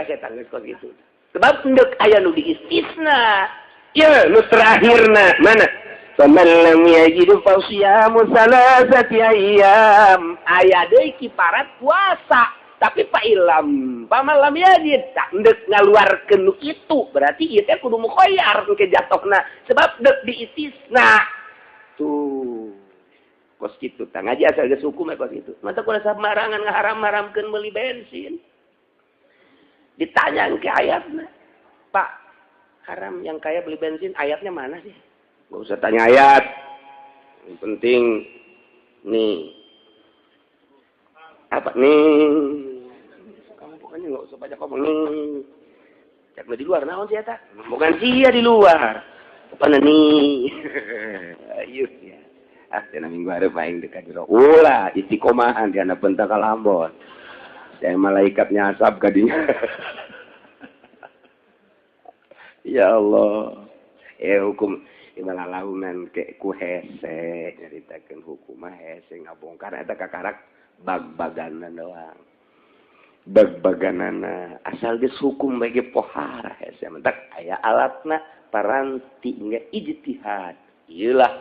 Setan geus kos kitu. Sebab deuk aya nu diistisna. Ya, nu terakhirna mana? Faman lam yajid fa siyamu salasati ayyam. Aya deui kiparat puasa, tapi fa ilam, faman lam yajid tak deuk ngaluarkeun nu kitu, berarti ieu teh kudu mukhayyar engke jatohna sebab deuk diistisna. Tuh. Kos kitu tah ngaji asal geus hukum kos kitu. Mantap kudu samarangan ngaharam-haramkeun meuli bensin. Ditanya engke ayatna. Pak, haram yang kaya beli bensin, ayatnya mana sih? Gak usah tanya ayat. Yang penting nih. Apa nih? Kamu pokoknya gak usah banyak ngomong nih. Cak di luar naon sih eta? Bukan sia di luar. Apa nih? Ayo ya. Ah, cenah minggu hareup aing dekat jero. Ulah istiqomahan di anak pentakal Ambon. Saya malaikatnya asap kadinya. Ya Allah. Hukum imalalaunan ke ku hese nyaritakeun hukum mah hese ngabongkar eta kakarak bag-baganan doang. Bag-baganana asal geus hukum bae ge pohara hese mentak aya alatna paranti nya ijtihad. Ieu lah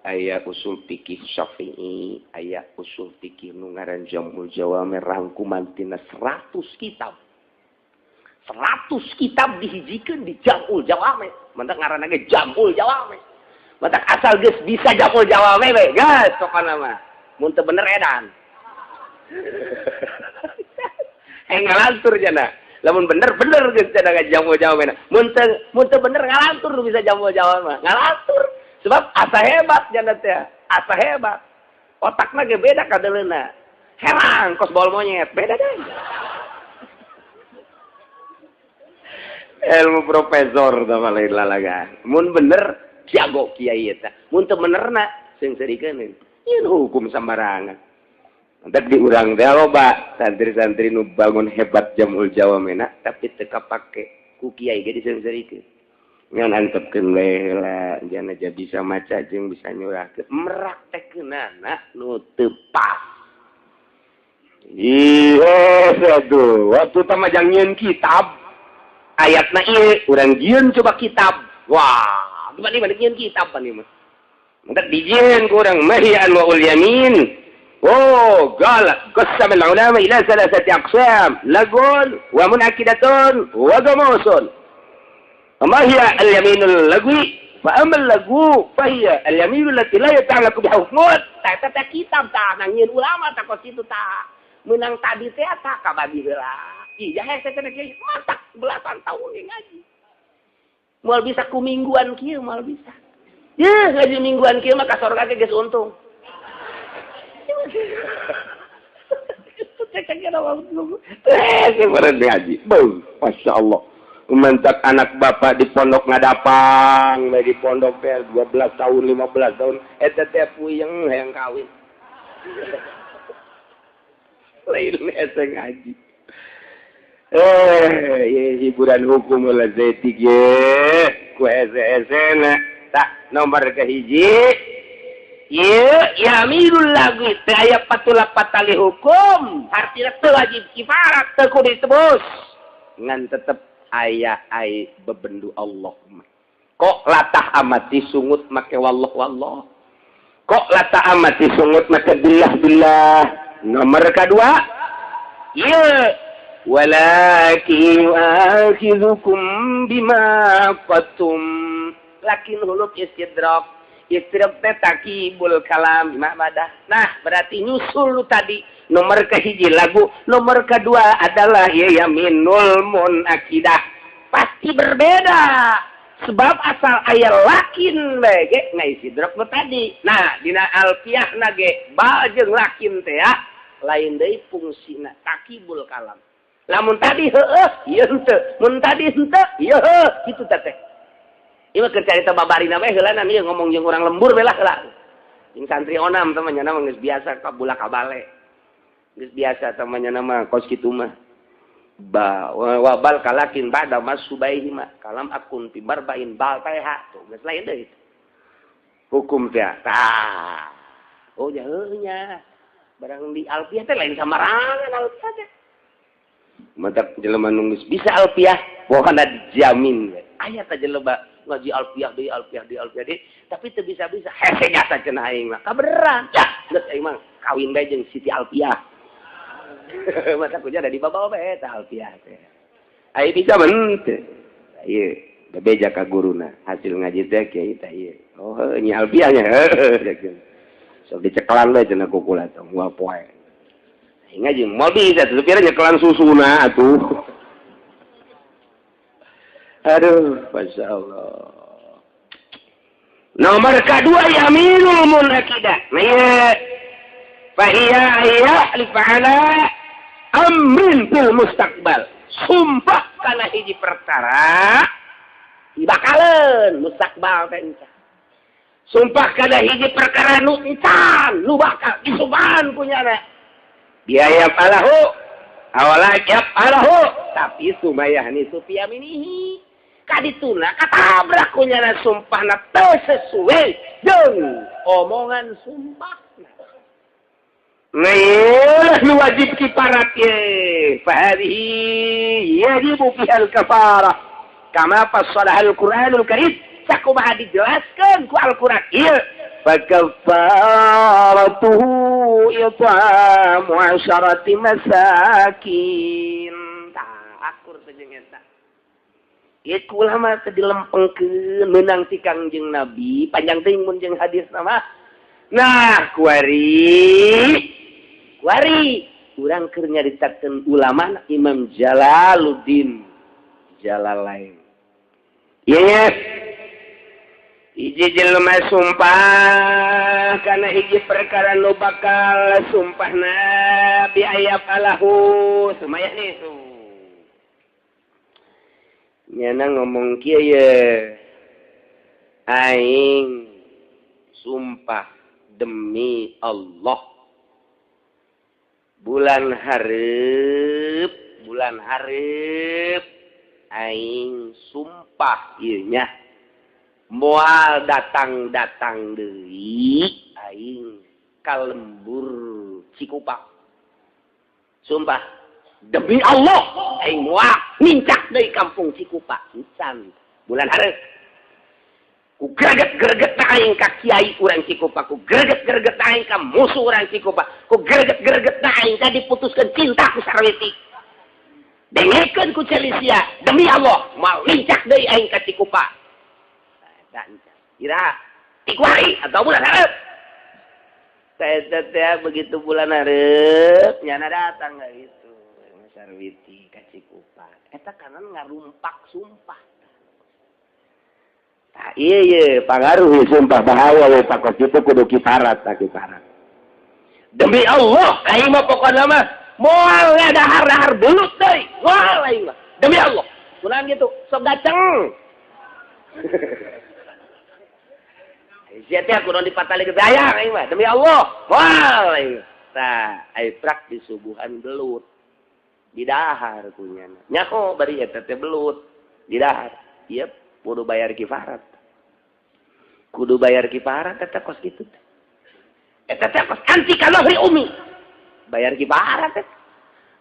aya usul fikih Syafi'i, aya usul fikih nu ngaran Jamul Jawami rangkuman tina 100 kitab. 100 kitab dihijikeun di Jamul Jawami. Mentak ngaranna ge Jamul Jawami. Mentak asal geus bisa Jamul Jawami we, geus pokona mah. Mun teu bener edan. Ngalantur jana. Lamun bener bener geus cenah jamu jawab mah. Mun teu bener ngalantur nu bisa jamu jawab mah. Ngalantur. Sebab asa hebat jana teh. Asa hebat. Otakna ge beda kadeleuna. Herang kos bol monyet, beda deh. Ilmu profesor tah lain lalaga. Mun bener jago kiai eta. Mun teu benerna seungseurikeun. Ieu hukum sambarangan. Entek di urang teh loba santri-santri nu bangun hebat jamul jawamena tapi teu kapake ku kiai ge diseungseurikeun. Ngan antepkeun we heula jana aja bisa maca jeung bisa nyurahkeun. Meraktekeunana nu teu pas. Iya, aduh, waktu tamajang nyieun kitab ayatna ieu urang jieun coba kitab. Wah, coba di mana nyieun kitab pan ieu mah. Mentak dijieun ku urang mahi anwaul yamin. Oh, qala qasama al-ulama ila thalathati aqsam, lagun wa munakidatun wa gamusun. Ma hiya al-yaminul lagwi? Fa amma al-lagwu fa hiya al-yaminul lati la yata'allaqu bi hukmun. Ta ta kitab ta nyieun ulama ta kos kitu ta. Menang tadi teh tak kabagi heula. Iya hese teh kiai matak belasan tahun ge ngaji. Moal bisa ku mingguan kieu moal bisa. Yeuh ngaji mingguan kieu mah ka sorga ge geus untung. Ngaji. Beuh, masyaallah. Mentak anak bapak di pondok ngadapang, di pondok teh 12 tahun, 15 tahun eta teh puyeng hayang kawin. Lain hese ngaji. Hiburan hukum lah zetik ye. Ku hese-hesena. Tak nomor kehiji. Ye yaminul lagwi teu aya patulak patali hukum. Artina teu wajib kifarat teu kudu ditebus. Ngan tetep aya ai bebendu Allah. Kok latah amat disungut make wallah wallah. Kok latah amat disungut make billah billah. Nomor kedua, ya walakin yu'akhidhukum bima qatum. Lakin huluk istidrak. Istidrak teh takibul kalam bima badah. Nah, berarti nyusul lu tadi nomor kehiji lagu, nomor kedua adalah ya yaminul munakidah. Pasti berbeda. Sebab asal aya lakin bae ge ngaistidrak nu tadi. Nah, dina alfiahna ge ba jeung lakin teh ya lain deui fungsina takibul kalam. Lamun tadi heueuh ieu henteu, mun tadi henteu ieu heuh kitu teh teh. Ieu mah keur carita babarina bae heula ieu ngomong jeung urang lembur bae lah heula. Jeung santri onam teh mah nya mah geus biasa ka bulak kabale. Geus biasa teh mah nya mah kos kitu mah. Ba wabal kalakin ba'da masubaihi ma kalam akun fi barbain bal taiha tuh geus lain deui. Hukum teh tah. Oh nya heuh nya. Barang di alfiah teh lain samarangan alfiah teh. Mantap jelema nu geus bisa alfiah pokona dijamin we. Aya teh jelema ngaji alfiah deui alfiah deui alfiah deui tapi teu bisa-bisa hese jasa cenah aing mah. Kabeneran. Yah, geus aing mah kawin bae jeung Siti Alfiah. Masa kuja ada di bawah bae eta alfiah teh. Ai bisa men teu. Ieu bebeja ka guruna hasil ngaji teh kiai teh ieu. Oh heuh nya alfiah nya heuh. Sok dicekelan we cenah ku kula teh moal poe. Ngaji moal bisa teu pira nyekelan susuna atuh. Aduh, masyaallah. Nomor kedua yaminul munakidah. Nah ieu fahiya ya fa'ala amrin fil mustaqbal. Sumpah kana hiji perkara dibakaleun mustaqbal teh encan. Sumpah kana hiji perkara nu encan, nu bakal disumpahan kunyana. Biaya falahu awala yaf'alahu tapi sumayahni sufiyaminihi. Kadituna katabrak kunyana sumpahna teu sesuai jeung omongan sumpahna. Nah, wajib kifarat ye. Fahadihi yajibu fiha al-kafarah. Kama fassalaha al-Qur'anul Karim. Sakumaha dijelaskeun ku Al-Qur'an ieu. Fakafaratuhu it'amu 10 masakin. Tah akur teh jeung eta. Ieu ku ulama teh dilempengkeun meunang ti Kangjeng Nabi, panjang teuing mun jeung hadis mah. Nah kuari kuari urang keur nyaritakeun ulama Imam Jalaluddin Jalalain. Iya hiji jelema sumpah kana hiji perkara nu bakal sumpahna bi ayat alahu sumaya nih nyana ngomong kieu ye aing sumpah demi Allah bulan hareup aing sumpah ieu nya moal datang-datang deui aing ka lembur Cikupa. Sumpah demi Allah aing moal nincak deui kampung Cikupa encan bulan hareup. Ku greget-greget aing ka kiai urang Cikupa, ku greget-greget aing ka musuh urang Cikupa, ku greget-greget aing ka diputuskeun cinta ku Sarwiti. Dengekeun ku Celisia, demi Allah moal nincak deui aing ka Cikupa. Ira tikuari atau bulan hareup. Saya begitu bulan hareup nyana datang enggak gitu. Sarwiti ka Cikupa. Eta kanan ngarumpak sumpah. Tah ieu ye pangaruh sumpah bahaya we pakos kitu kudu kifarat tah kifarat. Demi Allah aing mah pokona mah moal ngadahar-dahar belut deui. Moal aing mah. Demi Allah. Kunaon kitu? Sok gaceng. Sia teh kudu dipatali ke dayang aing mah demi Allah. Moal aing. Tah ai prak disuguhan belut. Didahar ku nyana. Nyaho bari eta teh belut didahar. Ieu kudu bayar kifarat. Kudu bayar kifarat eta kos kitu teh. Eta teh kos anti kalahri umi. Bayar kifarat teh.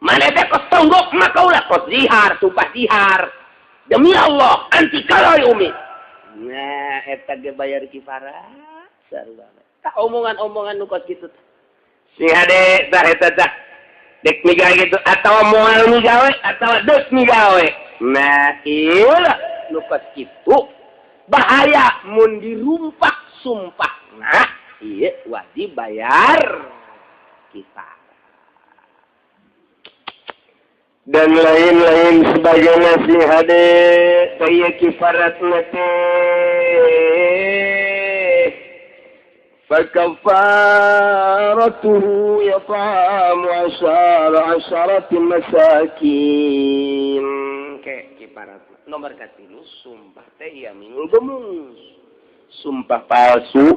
Mana teh kos tonggok mah kaula kos zihar, sumpah zihar. Demi Allah anti kalahri umi. Nah, eta ge bayar kifarat sarua. Tah omongan-omongan nu kos kitu teh. Sing hade tah eta tah. Dek migawe gitu atawa moal migawe atawa deuk migawe. Nah, ieu lah nu kos kitu bahaya mun dirumpak sumpah. Nah, ieu wajib bayar kifarat. Dan lain-lain sebagainya sing hade ieu kifarat teh. Fakafaratuhu yat'amu 10 masakin. Ke kifarat nomor katilu sumpah teh yaminul ghamus. Sumpah palsu,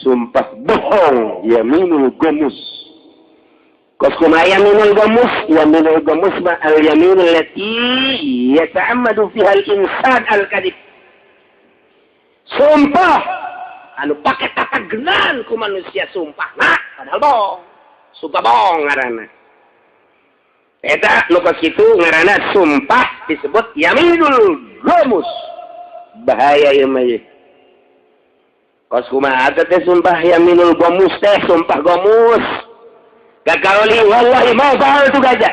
sumpah bohong, yaminul ghamus. Kos kumaha yaminul ghamus? Yaminul ghamus ma al yaminul lati yata'ammadu fiha al insan al kadhib. Sumpah anu pake tata genan ku manusia sumpah nah padahal bohong. Sumpah bohong ngaranna. Eta nu kos kitu ngaranna sumpah disebut yaminul ghamus. Bahaya ieu mah ieu. Kos kumaha teh sumpah yaminul ghamus teh sumpah ghamus. Gagaloli wallahi ma fa'altu gaja.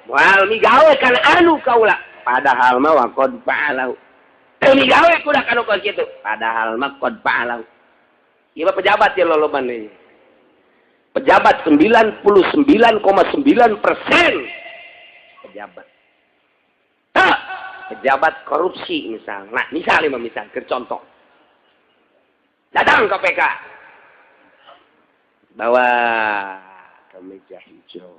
Moal migawe kana anu kaula padahal mah wa qad fa'alahu. Teu migawe kuda kanu kos kitu padahal mah qad fa'alahu. Ieu mah pejabat ye loloban ieu. Pejabat 99,9% pejabat. Nah, pejabat korupsi misal. Nah, misalnya misal ke contoh. Datang ke KPK. Bawa ke meja hijau.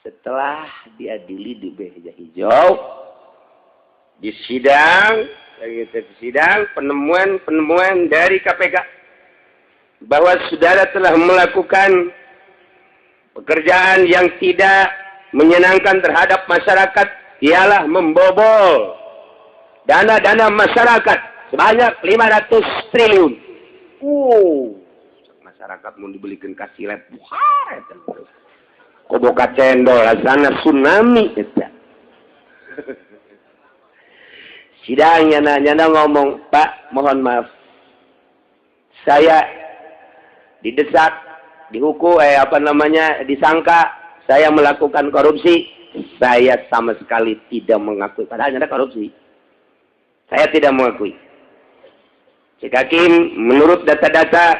Setelah diadili di meja hijau, di sidang, di sidang penemuan-penemuan dari KPK bahwa saudara telah melakukan pekerjaan yang tidak menyenangkan terhadap masyarakat, ialah membobol dana-dana masyarakat sebanyak 500 triliun. Masyarakat mau dibelikan kasih lep, buhar, koboka cendol, sana tsunami. Sidangnya nanya ngomong, Pak, mohon maaf, saya didesak, dihukum, disangka saya melakukan korupsi. Saya sama sekali tidak mengakui. Padahal ada korupsi. Saya tidak mengakui. Cek hakim, menurut data-data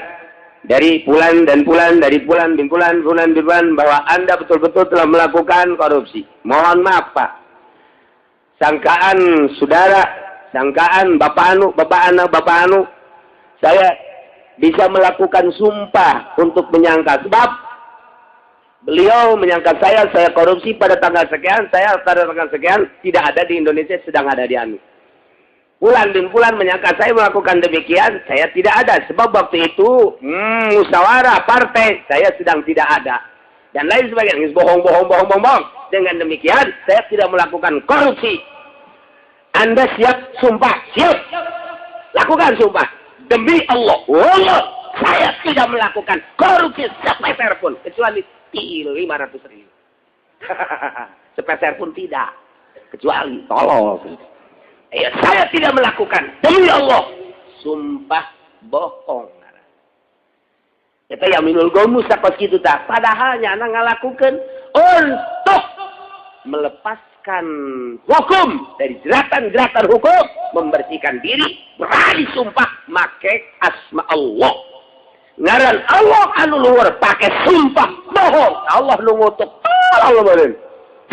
dari pulan dan pulan, dari pulan bin pulan, pulan bin pulan, bahwa Anda betul-betul telah melakukan korupsi. Mohon maaf Pak, sangkaan saudara, sangkaan bapak anu, bapak anu, bapak anu, saya bisa melakukan sumpah untuk menyangka. Sebab beliau menyangka saya korupsi pada tanggal sekian, saya pada tanggal sekian, tidak ada di Indonesia, sedang ada di anu. Pulan bin pulan menyangka saya melakukan demikian, saya tidak ada. Sebab waktu itu, musyawarah partai, saya sedang tidak ada. Dan lain sebagainya. Bohong, bohong, bohong, bohong, bohong. Dengan demikian, saya tidak melakukan korupsi. Anda siap sumpah? Siap. Lakukan sumpah. Demi Allah, Allah, saya tidak melakukan korupsi sepeser pun. Kecuali 500 ribu. Sepeser pun tidak. Kecuali tolong. Ya, saya tidak melakukan. Demi Allah. Sumpah bohong. Eta yaminul ghamus sakos kitu tah. Padahal nyana ngalakukeun untuk melepaskan hukum dari jeratan-jeratan hukum, membersihkan diri, berani sumpah make asma Allah. Ngaran Allah anu luhur pakai sumpah bohong. Allah nu ngutuk. Allah beureun.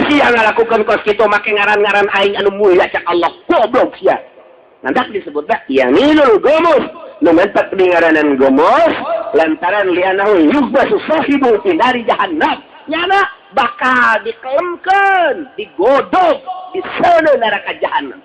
Sia ngalakukeun kos kitu make ngaran-ngaran aing anu mulia cak Allah. Goblok sia. Nanti disebutna yaminul ghamus. Nu mentak di ngaranan ghamus lantaran lianahu yughmasu sahibu fi nari jahannam. Nyana bakal dikelemkeun, digodog di sana neraka jahannam.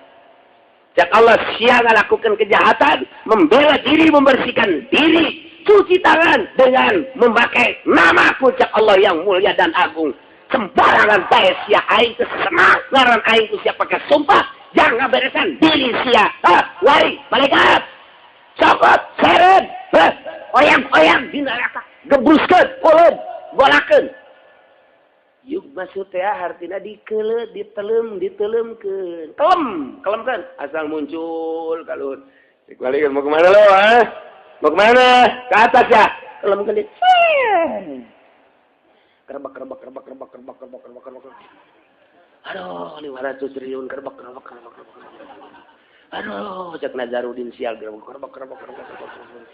Cak Allah sia ngalakukeun kejahatan, membela diri, membersihkan diri, cuci tangan dengan memakai namaku cak Allah yang mulia dan agung. Sembarangan bae sia aing teu senang ngaran aing ku sia pakai sumpah, jangan beresan diri sia. Hah, wari malaikat. Cokot, seret, oyang-oyang di neraka, gebruskeun, puleun, golakeun. Yuk maksud teh artina dikeuleuh, ditelem, ditelemkeun. Kelem, kelemkeun asal muncul kalut. Balik mau kemana lo, ha? Mau kemana? Ke atas ya. Kelemkeun dia. Kerebak, kerebak, kerebak, kerebak, kerebak, kerebak, kerebak, kerebak. Aduh, 500 triliun kerebak, kerebak, kerebak, kerebak. Aduh, cek Nazarudin sial kerebak, kerebak, kerebak, kerebak, kerebak.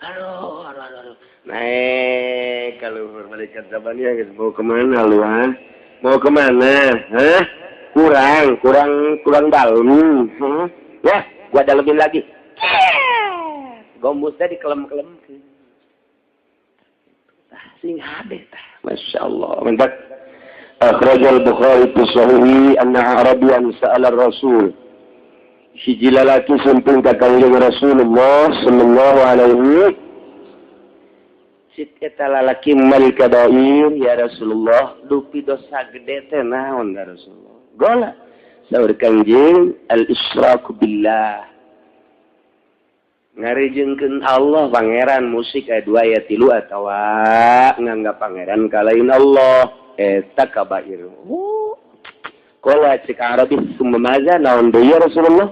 Aduh, aduh, aduh, aduh. Naik kalau malaikat zabaniyah guys, mau kemana lu, ha? Mau kemana? Hah? Kurang, kurang, kurang dalam. Hah? Ya, gua dalemin lagi. Gombusnya dikelem-kelem. Sing hade tah. Masya Allah. Mantap. Akhrajal Bukhari fi sahihi anna Arabian sa'ala Rasul. Hiji lalaki sumping ka Kangjeng Rasulullah sallallahu alaihi. Sit eta lalaki mal kabair ya Rasulullah, dupi dosa gede teh naon ya Rasulullah? Gola. Saur Kangjeng al-isyraku billah. Ngarijengkeun Allah pangeran musik aya 2 aya 3 atawa nganggap pangeran kalain Allah eta kabair. Qala cik Arabi summa maza naon deui ya Rasulullah?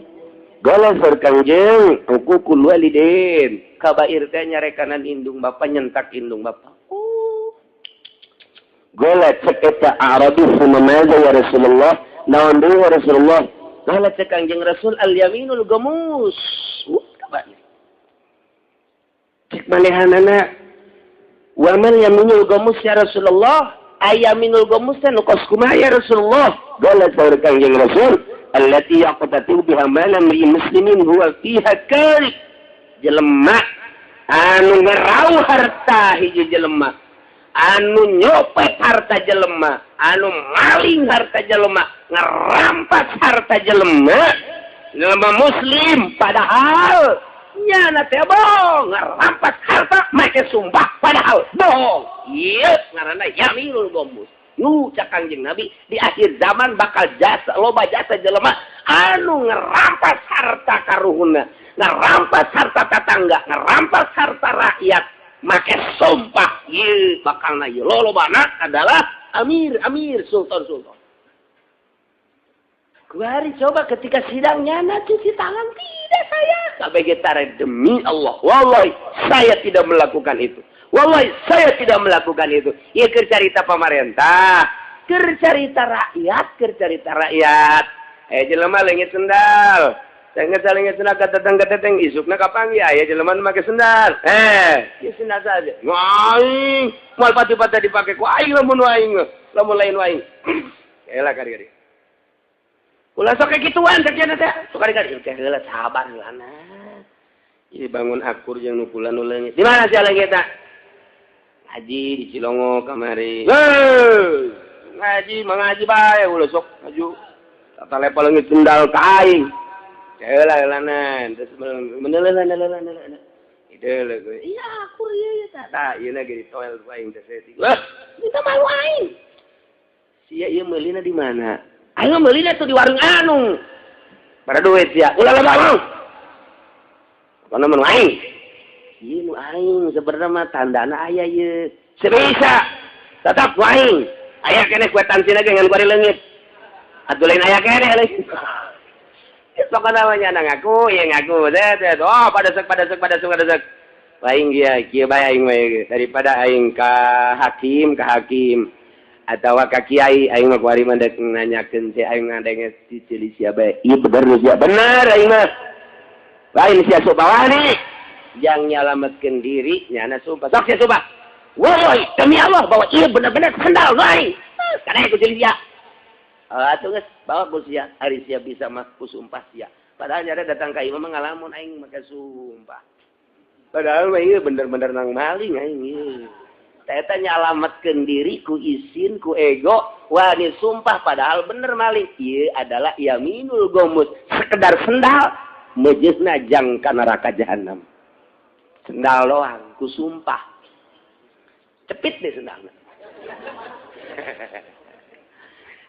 Qala saur Kangjeng huququl walidain. Kabair teh nyarekanan indung bapa, nyentak indung bapa. Qala cek eta Arabi summa maza ya Rasulullah? Naon deui ya Rasulullah? Qala cek Kangjeng Rasul al yaminul ghamus. Kabair. Cek manehanana wa man yaminul ghamus ya Rasulullah? Ayaminul ghamus teh nu kos kumaha ya Rasulullah? Qala saur Kangjeng Rasul allati yaqtatu biha malam muslimin huwa fiha kari. Jelema anu ngerau harta hiji jelema, anu nyopet harta jelema, anu maling harta jelema, ngerampas harta jelema, jelema muslim padahal nyana teh bohong, ngerampas harta make sumpah padahal bohong. Ieu ngaranna yaminul ghamus. Nu cak Kangjeng Nabi di akhir zaman bakal jasa loba jasa jelema anu ngerampas harta karuhunna, ngerampas harta tetangga, ngerampas harta rakyat make sumpah. Ieu bakalna ieu lolobana adalah amir, amir, sultan, sultan. Kuari coba ketika sidang nyana cuci tangan, tidak saya. Kabeh tare demi Allah, wallahi saya tidak melakukan itu. Wallahi saya tidak melakukan itu. Ieu keur carita pamarentah, keur carita rakyat, keur carita rakyat. Jelema leungit sendal. Saling sendal kateteng isukna kapanggih aya jelema nu make sendal. Ieu sendal saja. Aing moal pati-pati dipake ku aing lamun aing lamun lain aing. Elah kari-kari. Ulah sok kituan cek nya teh. Sok kari-kari teh heula sabar heulana. Ieu bangun akur jeung nu kula nu leungit. Di mana sia leungitna? Ngaji di Cilongo kamari. Heuh. Ngaji mangaji bae ulah sok maju. Tata lepa leungit sendal ka aing. Heula heulanan terus menelelan. Ide leuh. Iya akur ieu tah. Tah ieu na ge ditoel ku aing teh saeutik. Wah, minta malu aing. Sia ieu meulina di mana? Aing meulina tuh di warung anu. Pada duit sia. Ulah loba ngomong. Pokona mah nu aing. Ieu nu aing sebenarnya mah tandana aya ieu. Sebisa. Tetap nu aing. Aya keneh kuetansi lagi ngan kuari leungit. Atuh lain aya keneh leungit. Pokoknya namanya ngaku, ya ngaku. Oh, pada sek. Aing dia, kieu bae aing mah daripada aing ka hakim atawa ka kiai aing mah kuari mah dek nanyakeun teh aing ngadenge ti ceuli sia bae. Ieu bener sia bener aing mah. Lain sia sok bawani yang nyalametkeun diri nyana sumpah. Sok sia sumpah. Woi, demi Allah bahwa ieu bener-bener sendal aing. Kana ku ceuli sia. Atuh geus bawa ku sia, ari sia bisa mah ku sumpah sia. Padahal nyada datang ka imah mah ngalamun aing make sumpah. Padahal mah ieu bener-bener nang maling aing ieu. Eta nyalametkeun diri ku isin ku ego, wani sumpah padahal bener maling. Ieu adalah yaminul gomus, sekedar sendal mejeusna jang ka neraka jahanam. Sendal doang ku sumpah. Cepit deh sendalna.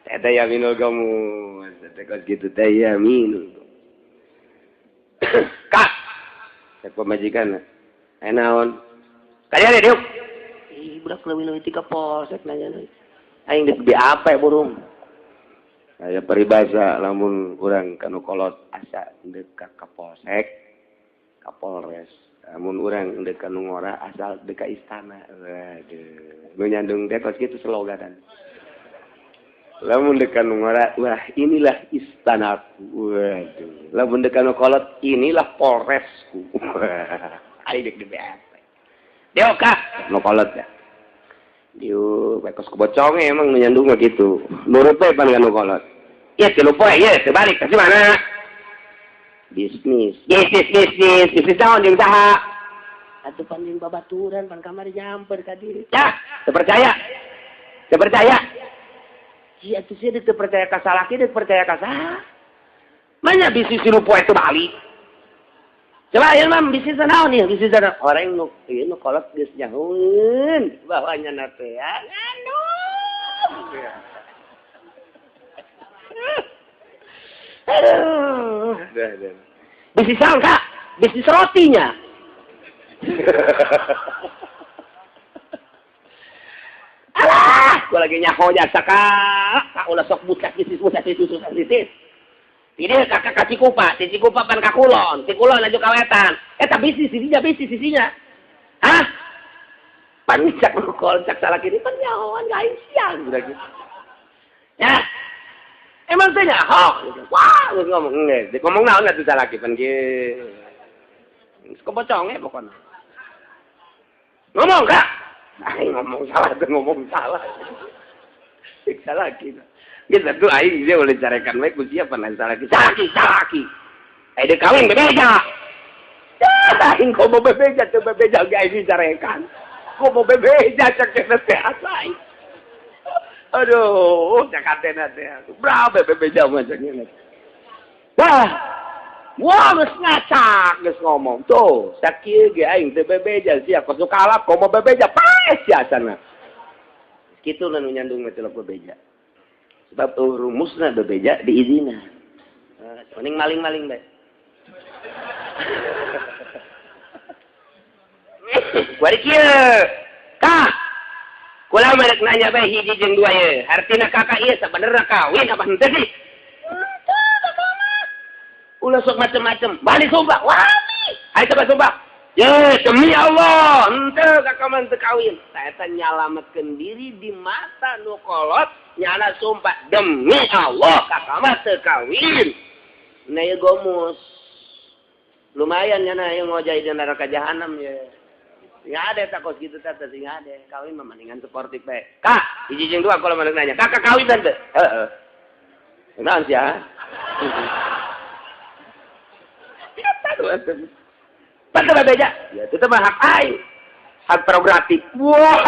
Eta yaminul gomus, eta kos kitu teh yaminul. Kak, cek pamajikan. Aya naon? Kaya diuk. Ih, budak leuwih-leuwih ti ka polsek nanya. Aing deuk di apa burung? Aya peribahasa lamun urang ka nu kolot asa deuk ka kapolsek, ka Polres. Lamun urang deuk ka nu ngora asal deuk ka istana. Waduh, nu nyandung teh kos kitu sloganan. Lamun deuk ka nu ngora, wah inilah istanaku. Waduh. Lamun deuk ka nu kolot, inilah Polresku. Aing deuk di BAP. Diuk ka nu kolot ya. Diuk bae kos keboconge emang nu nyandung mah kitu. Nurut we pan ka nu kolot. Ieu tilu poe ieu teu balik ka mana? Bisnis. Bisnis naon jeung saha? Atuh pan jeung babaturan pan kamari nyamper ka dieu. Yah, teu percaya. Teu percaya. Iya tuh sih teu percaya ka salaki, teu percaya ka saha. Manya bisnis tilu poe teu balik. Coba ieu mah bisnis naon ieu? Bisnis naon? Orang nu ieu nu kolot geus nyahueun bahwa nya teh ya ngandung. Aduh. Bisnis naon, Kak? Bisnis rotinya. Alah, gua lagi nyaho jasa Kak. Kak ulah sok bucak bisnis. Ini kakak ka Cikupa, ti Cikupa pan ka Kulon, ti Kulon aju ka Wetan. Eta bisnis sisinya, Hah? Pan cak nu cak salah kiri pan nyahoan ka aing siang budak gitu. Ya. Emang teh nyaho. Wah, geus ngomong geus. Ngomong naon atuh salaki pan kieu. Geus koboconge pokona. Ngomong, Kak. Aing ngomong salah teh ngomong salah. Cek salaki. Geus atuh aing dia boleh carekan we ku sia pan lain salaki. Salaki. Eh deuk kawin bebeja. Aing komo bebeja teu bebeja ge aing carekan. Komo bebeja cek teh asa aing. Aduh, cek hatena teh. Berapa bebeja mah cek nya. Wah. Wah, geus ngacak geus ngomong. Tuh, sakieu ge aing teu bebeja sia kos kalap komo bebeja paes sia sana. Kitu nu nyandung mah celok bebeja. Sebab rumusna bebeja diizinan. Mending maling-maling bae. Kuari kieu. Kak. Kula mah rek nanya bae hiji jeung dua ye. Artina kakak ieu sabenerna kawin apa henteu sih? Ulah sok macem-macem. Bali sumpah. Wani. Ayo coba sumpah. Ye, demi Allah, henteu kakak mah teu kawin. Eta nyalametkeun diri di mata nu kolot, nyana sumpah demi Allah kakak mah teu kawin. Nah ieu gomus. Lumayan nya na ieu ngojay di neraka jahanam ya. Sing ada tak kos kitu teh sing ada. Kawin mah mendingan sportif bae. Kak, hiji jeung dua kalau maneh nanya. Kakak kawin teh. Heeh. Naon sia? Patah beja. Ya itu mah hak aing. Hak prerogatif. Wah.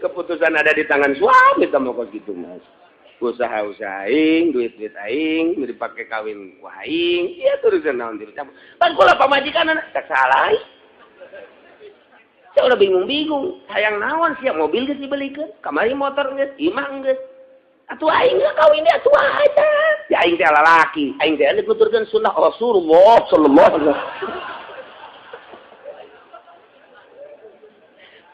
Keputusan ada di tangan suami sama kos gitu mas. Usaha-usaha aing, duit-duit aing, dipake kawin ku aing, ya turusan naon dicampur. Pan kula pamajikan anak tak salah. Saya udah bingung-bingung, hayang naon sia mobil geus dibelikeun, kamari motor geus, imah geus. Atuh aing geus kawin dia atuh aja. Ya aing teh lalaki, aing teh dituturkeun sunnah Rasulullah sallallahu alaihi wasallam.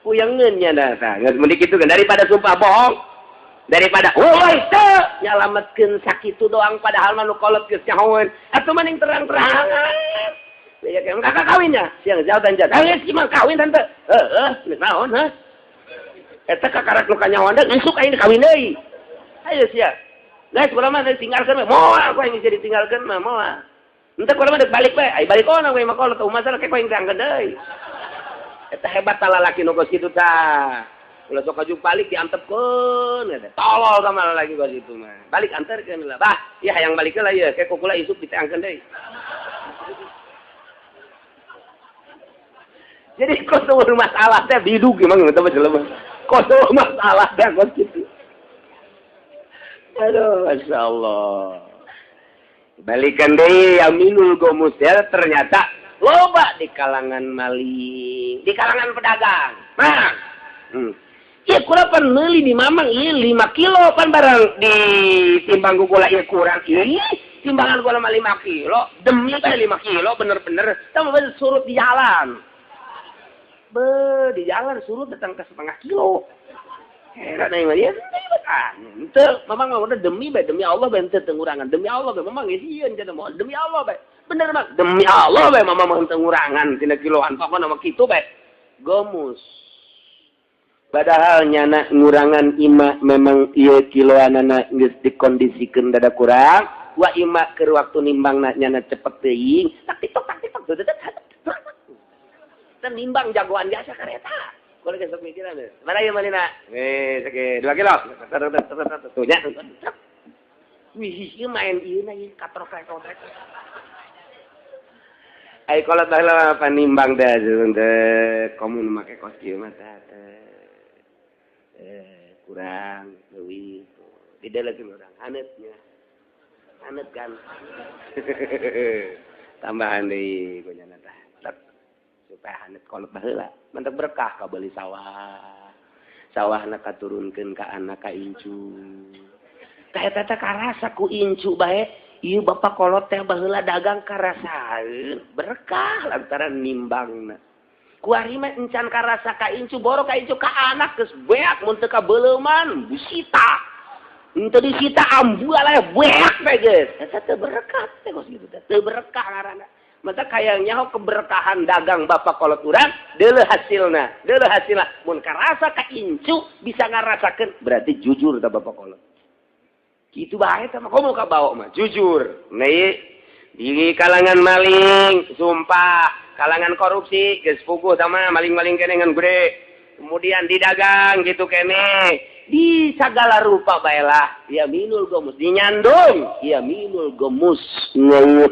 Puyangeun nya tah, geus mending kitu kan daripada sumpah bohong. Daripada woi teu nyalametkeun sakitu doang padahal mah nu kolot geus nyahoeun. Atuh mending terang-terangan. Ya kakak kawinnya, siang jauh dan jauh. Geus mah kawin tante. Heeh, geus naon hah? Eta kakarak nu kanyahoan deui isuk aing kawin deui. Ayo sia. Geus kula mah ditinggalkeun we. Moal ku aing geus ditinggalkeun mah moal. Henteu kula mah deuk balik we. Ai balik ona we mah kolot masalah ke ku aing diangkeun deui. Eta hebat tah lalaki nu geus kitu tah. Ulah sok aju balik diantepkeun eta. Tolol sama lalaki geus kitu mah. Balik anterkeun lah. Bah, ieu hayang balik lah ieu, ke kukula isuk diteangkeun deui. Jadi kos masalah teh bidug emang eta mah jelema. Kos masalah teh kos kitu. Aduh, Masya Allah. Balikan deui yaminul gomus ya, ternyata loba di kalangan maling, di kalangan pedagang. Mang. Ieu kula pan meuli di mamang ieu 5 kilo pan barang di timbang ku kula ieu kurang ieu. Timbangan kula mah 5 kilo, demi teh 5 kilo bener-bener. Tah surut di jalan. Be, di jalan surut datang ke setengah kilo. Heran aing mah, ya henteu, mamang mah udah demi bae, demi Allah bae henteu ngurangan. Demi Allah bae mamang geus sieun cenah moal demi Allah bae. Bener mah, demi Allah bae mamang mah henteu ngurangan tina kiloan pokona mah kitu bae. Gomus. Padahal nyana ngurangan ima memang ieu kiloanana geus dikondisikeun dada kurang, wa ima keur waktu nimbangna nyana cepet teuing, tak titok tak titok. Nimbang jagoan biasa kereta. Kalau gesok mikiran, mana ya malina? Seke 2 kilo. Tuh nya. Wih, ieu main ieu na ieu katrok katrok. Ai kolot baheula panimbang teh teh komun make kos kieu mah teh. Kurang leuwih. Didelekeun urang haneutnya. Haneut kan. Tambahan deui ku nyana tah. Supaya haneut kolot baheula mantap berkah ka beuli sawah sawahna katurunkeun ka anak ka incu tah eta teh karasa ku incu bae ieu bapak kolot teh baheula dagang karasaeun berkah lantaran nimbangna kuari mah encan karasa ka incu boro ka incu ka anak geus beak mun teu kabeuleuman disita henteu disita ambual aya beak teh geus eta teh berkah teh geus kitu teh teu berkah ngaranna. Maka kayaknya keberkahan dagang bapak kolot urang deuleu hasilna, deuleu hasilna. Mun karasa ka incu bisa ngarasakeun berarti jujur ta bapak kolot. Kitu bae tah mah komo ka bawa mah jujur. Nah di kalangan maling, sumpah, kalangan korupsi geus puguh sama maling-maling kene ngan gede. Kemudian didagang gitu kene. Di segala rupa baelah, ya minul gomus dinyandung, ya minul gomus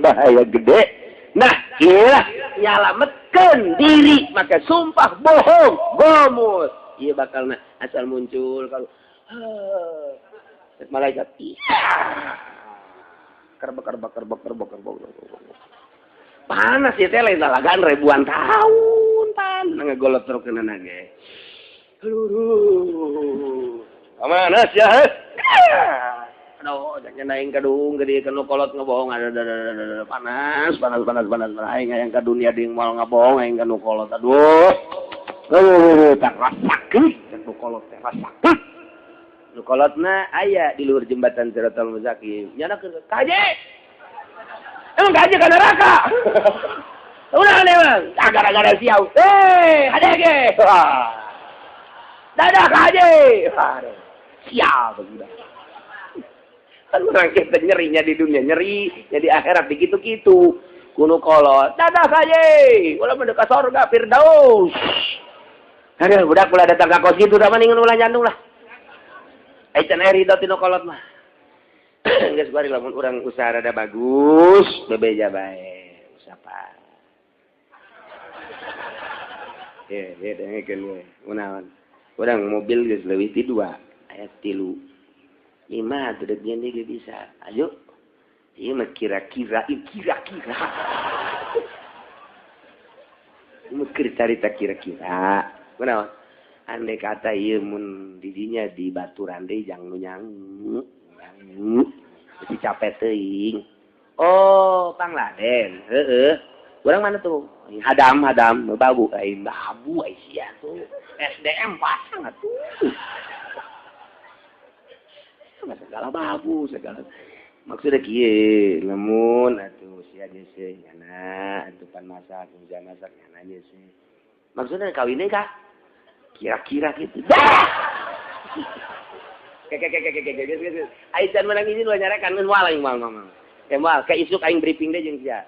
bahaya gede. Nah, iyalah nyalametkeun diri maka sumpah bohong gomus. Ieu bakalna asal muncul kalau malaikat iya. Kerbek kerbek kerbek kerbek kerbek. Panas ieu teh lain lalagan ribuan tahun pan ngagolotrokeunana ge. Aduh. Panas ya. Aduh, jangan aing kadung gede kanu kolot ngebohong ada panas panas panas panas aing hayang ka dunia deui moal ngabohong aing kanu kolot aduh. Aduh, tak rasakeun kanu kolot teh rasakeun. Nu kolotna aya di luhur jembatan Siratal Mustaqim. Nyana keur kaje. Emang kaje ka neraka. Ulah emang gara-gara siau. Eh, hade ge. Dadah kaje. Sial udah. Kan urang kita nyerinya di dunia nyeri, jadi akhirat begitu-gitu. Kuno kolot, dadah kaye, ulah mah ka surga Firdaus. Aduh, budak ulah datang ka kos kitu da mendingan ulah nyandung lah. Ai can aya ridho tinu kolot mah. Geus bari lamun urang usaha rada bagus, bebeja bae, usapa. Ye, ye dengekeun we. Kunaon? Urang mobil geus leuwih ti 2, aya 3. 5 atuh deuk nyeun ge bisa. Ayo. Ieu mah kira-kira, kira-kira. Ieu mah keur carita kira-kira. Kunaon? Andai kata ieu mun didinya di baturan deui jang nu nyangu. Nyangu. Besi capek teuing. Oh, Pangladen. Heeh. Urang mana tuh? Hadam, hadam, babu, aing babu ai sia tuh. SDM pasang atuh. Segala babu, segala. Maksudnya kieu, lamun atuh sia geus nyana, atuh pan masak, bisa masak nyana geus. Maksudnya kawin deui ka? Kira-kira gitu. Dah. Kek. Ai can menang izin ulah nyarekan geus moal aing moal mah. Eh moal, ka isuk aing briefing deui jeung sia.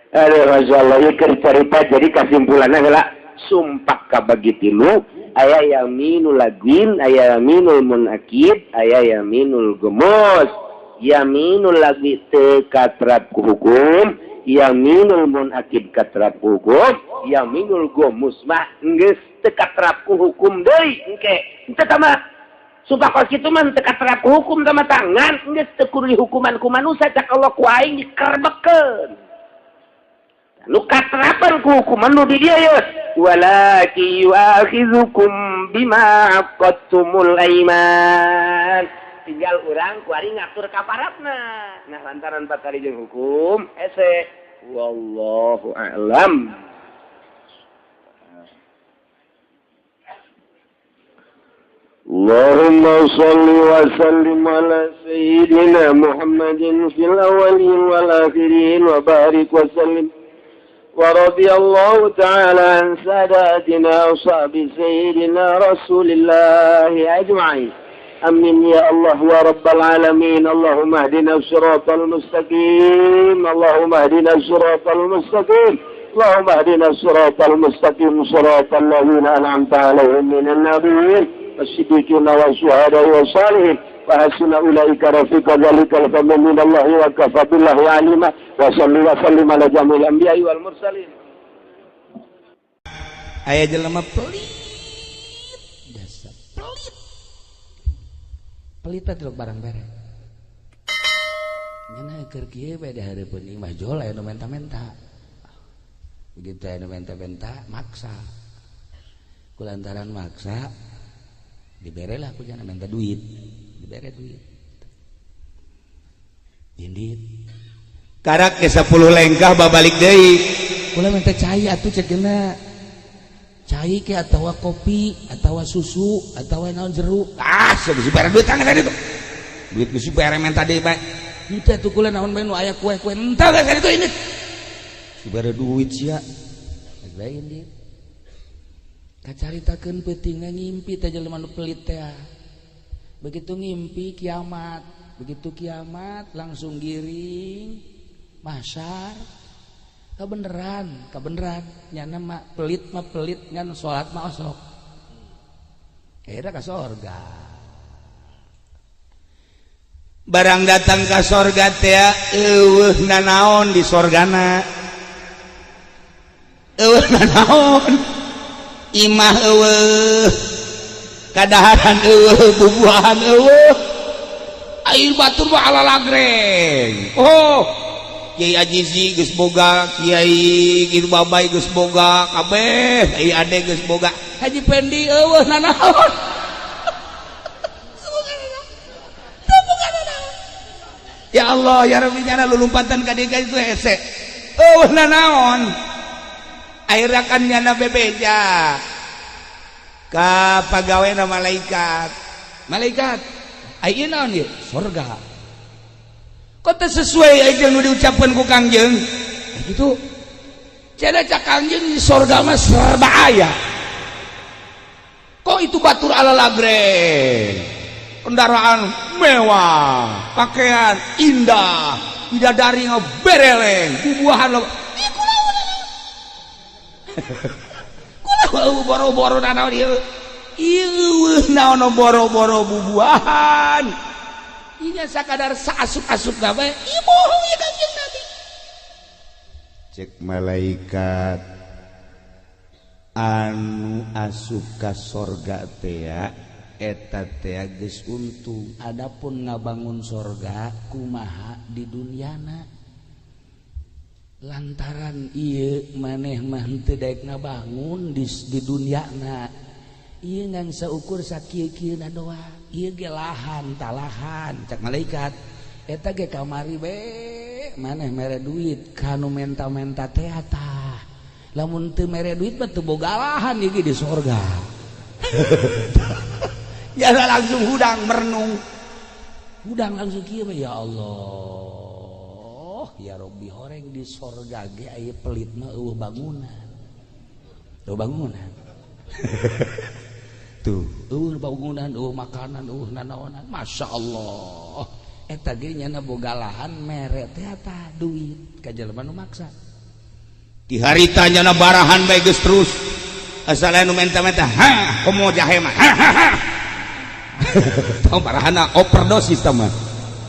Aduh, Masya Allah, ieu keur carita jadi kasimpulanna heula sumpah kabagi tilu, aya yaminul lagwin, aya yaminul munakid, aya yaminul gemus. Yaminul lagwi teu katrap ku hukum, yaminul munakid katrap ku hukum, yaminul gemus mah geus teu katrap ku hukum deui engke. Teu tama sumpah kos kitu mah teu katrap ku hukum tama tangan geus teu kudu dihukuman ku manusia cak Allah ku aing dikerbekkeun. Nu katrapan ku hukuman nu di dieu ye walaki yu'akhidzukum bima aqadtumul aiman. Tinggal urang ku ari ngatur kaparatna. Nah lantaran batari jeung hukum hese wallahu a'lam. Allahumma shalli wa sallim ala sayyidina Muhammadin fil awwalin wal akhirin wa barik wa sallim. ورضي الله تعالى عن ساداتنا وصحب سيدنا رسول الله أجمعين. أمين يا الله يا رب العالمين. اللهم اهدنا الصراط المستقيم، اللهم اهدنا الصراط المستقيم، اللهم اهدنا الصراط المستقيم، صراط الذين أنعمت عليهم من النبيين والصديقين والشهداء والصالحين وحسن أولئك رفيقا. ذلك الفضل من الله وكفى بالله عليما. وصلى وسلم على جميع الأنبياء والمرسلين. Aya jelema pelit, dasar pelit. Pelit teh barang bere. Nya keur kieu bae di hareupeun imah jol aya nu menta-menta. Begitu aya nu menta-menta maksa. Kulantaran maksa diberelah ku jana menta duit. Dibere duit. Indit. Karak ke 10 lengkah babalik deui. Kula minta cai atuh cek geuna. Cai ke atawa kopi atawa susu atawa naon jeruk. Ah, geus bare duit tangan tadi tuh. Duit geus bare menta deui bae. Henteu atuh kula naon bae nu aya kue-kue. Henteu geus itu indit. Geus bare duit sia. Geus bae indit. Kacaritakeun peutingna ngimpi teh jelema nu pelit teh. Begitu ngimpi kiamat, begitu kiamat langsung giring masar. Kabeneran, kabeneran nyana mah pelit ngan salat mah osok. Akhirnya ka sorga. Barang datang ka sorga teh eueuh nanaon di sorgana. Eueuh nanaon. Imah eueuh. Kadaharan eueuh, bubuahan eueuh. Air batur mah ala lagreng. Oh, Kiai Ajizi geus boga, Kiai kitu Babay geus boga, kabeh Kiai Ade geus boga. Haji Pendi eueuh nanaon. Ya Allah, ya Rabbi nyana lulumpatan ka dieu itu hese. Eueuh nanaon. Akhirnya kan nyana bebeja. Ka pagaweana malaikat. Malaikat, ai naon ieu? Sorga. Kok teu sesuai aja nu diucapkeun ku Kangjeng? Gitu. Cenah cak Kangjeng di sorga mah serba aya. Kok itu batur ala lagreng, kendaraan mewah, pakaian indah, bidadari bereleng, bubuahan lo. Ih, kula boro-boro naon ieu? Ieu naon boro-boro bubuahan. Ieu sakadar saasup-asup bae. Ieu bohong ieu Kanjeng Nabi. Cek malaikat, anu asup ka sorga teh eta teh geus untung. Adapun ngabangun sorga kumaha di duniana, lantaran ieu maneh mah teu daek ngabangun di duniana, ieu ngan saukur sakieu-kieuna doang, ieu ge lahan talahan. Cek malaikat, eta ge kamari be maneh mere duit kanu menta-menta teh, tah lamun teu mere duit mah teu boga lahan ieu ge di sorga. Ya langsung hudang merenung, hudang langsung kieu, ya Allah ya Robbi, horeng di sorga ge aya pelit mah, eueuh bangunan, eueuh bangunan tuh, eueuh bangunan, eueuh makanan, eueuh nanaonan. Masya Allah, eta ge nyana boga lahan mere teh tah duit ka jelema nu maksa. Di harita nyana barahan bae geus terus, asal anu menta-menta, ha komo jahe mah, ha ha ha. Tong barahana overdosis tah mah.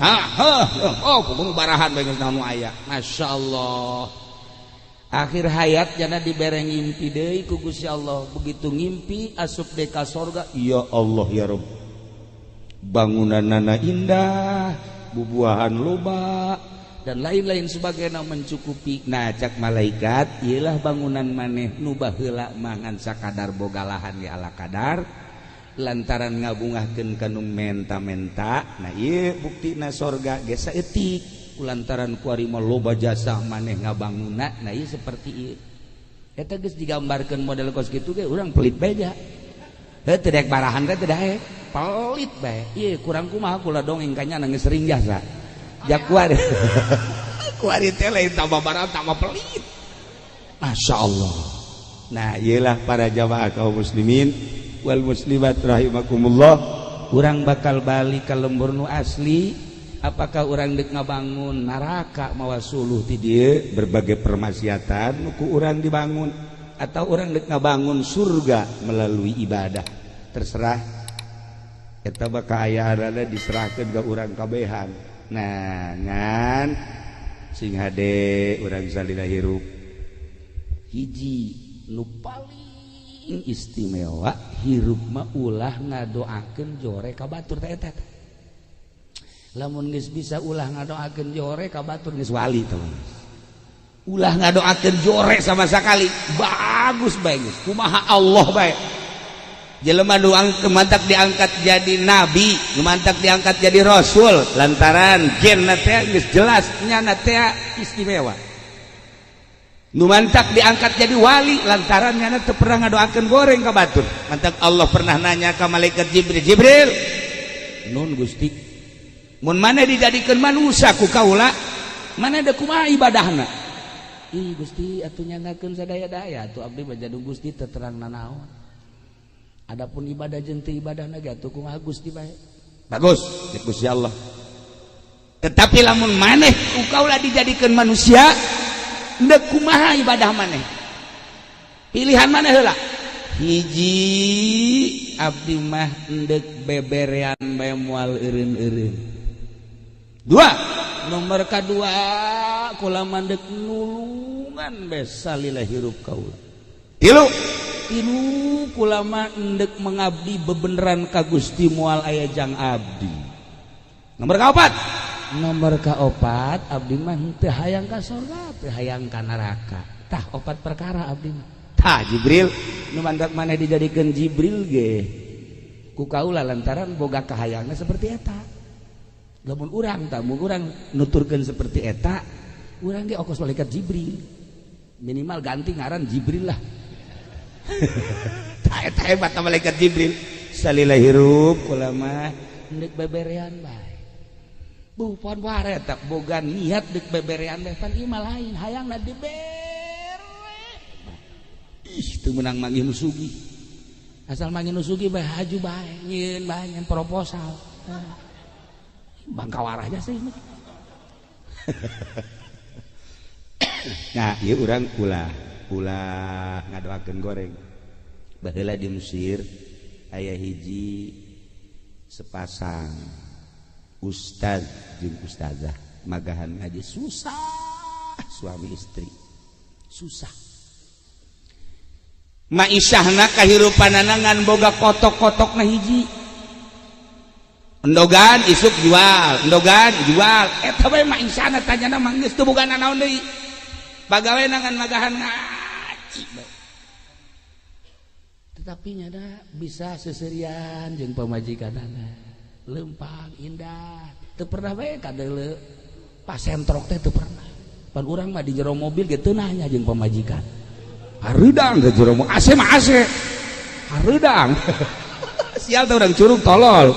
Ha ha, oh kudu barahan bae geus naon nu aya. Masya Allah, akhir hayat jana dibere ngimpi deui ku Gusti Allah. Begitu ngimpi asup deui ka sorga, ya Allah ya Rob, bangunanana indah, bubuahan loba, dan lain-lain sebagainya mencukupi. Nah, cak malaikat, ialah bangunan maneh nu baheula mangan sakadar boga lahan di ala kadar lantaran ngabungahkeun kanu menta-menta. Nah, ieu buktina sorga ge saeutik lantaran kuari mah loba jasa maneh ngabangunna. Nah, ieu seperti ieu, eta geus digambarkeun model kos kitu ge urang pelit bae ja. Heuh, teu daek barahan teh, teu daek, pelit bae. Ieu kurang kumaha kula dongeng ka nyana, geus sering jasa ja kuari. Kuari teh lain tambah barahan, tambah pelit. Masya Allah. Nah, iyalah para jamaah kaum muslimin wal muslimat rahimakumullah. Urang bakal balik ke lembur nu asli. Apakah urang dek ngabangun neraka mawa suluh ti dieu berbagai permaksiatan nu ku urang dibangun, atau urang dek ngabangun surga melalui ibadah? Terserah, eta bakal aya diserahkeun ka urang kabehan. Nah, ngan sing hade urang salila hirup, hiji nu paling istimewa hirup mah ulah ngadoakeun jore ka batur teh. Eta lamun geus bisa ulah ngadoakeun jore ka batur, geus wali teh. Ulah ngadoakeun jore sama sekali, bagus bae geus kumaha Allah bae. Jelema nu mantak diangkat jadi nabi, nu mantak diangkat jadi rasul, lantaran genna teh geus jelas nyana teh istimewa. Nu mantak diangkat jadi wali lantaran nyana teu pernah ngadoakeun goreng ka batur. Mantak Allah pernah nanya ka malaikat Jibril, "Jibril, Nun Gusti." Mun mana dijadikan manusia ku kaula, mana ada kumaha ibadahna? Ih Gusti, atuh nyangakeun sadaya-daya atuh abdi mah jadung Gusti, teu terang nanaon. Adapun ibadah jeung teu ibadahna ge atuh kumaha Gusti bae. Bagus cek Gusti Allah, tetapi lamun maneh ku kaula dijadikan manusia, ndek kumaha ibadah maneh? Pilihan maneh heula. Hiji, abdi mah endek beberean bae, moal eureun-eureun. Dua. Nomor kadua, kula mandek nulungan bae salila hirup kaula. Tilu. Tilu, kula mah endek mengabdi bebeneran ka Gusti, moal aya jang abdi. Nomor kaopat. Nomor kaopat, abdi mah teu hayang ka sorga, teu hayang ka neraka. Tah, opat perkara abdi mah. Tah Jibril, nu mantak maneh dijadikeun Jibril ge ku kaula lantaran boga kahayangna seperti eta. Lamun urang tah, mun urang nuturkeun seperti eta, urang ge okos malaikat Jibril, minimal ganti ngaran Jibril lah. Tah, eta hebat malaikat Jibril. Salila hirup kula mah endek beberean bae. Bu pon ware tak boga niat dek beberean bae, pan ieu mah lain hayangna dibere. Ih, teu meunang manggih nu sugih. Asal manggih nu sugih bae haju bae, nyieun bae nyen proposal. Bangka warahnya sih. Nah, ieu urang ulah ulah ngadoakeun goreng. Baheula di Mesir aya hiji sepasang ustaz jeung ustazah magahan ngaji susah, suami istri susah. Maisahna kahirupanana ngan boga kotok-kotokna hiji. Endogan isuk jual, endogan jual. Eta we maisahna tanyana mah geus teu boga nanaon deui. Pagawe ngan magahan ngaji bae. Tetapi nyana bisa seserian jeung pamajikanana. Lempang indah. Teu pernah bae kadeuleu pasentrok teh teu pernah. Pan urang mah di jero mobil ge teu nanya jeung pamajikan. Hareudang ke jero mobil, AC mah AC. Hareudang. Sial teh urang curug tolol.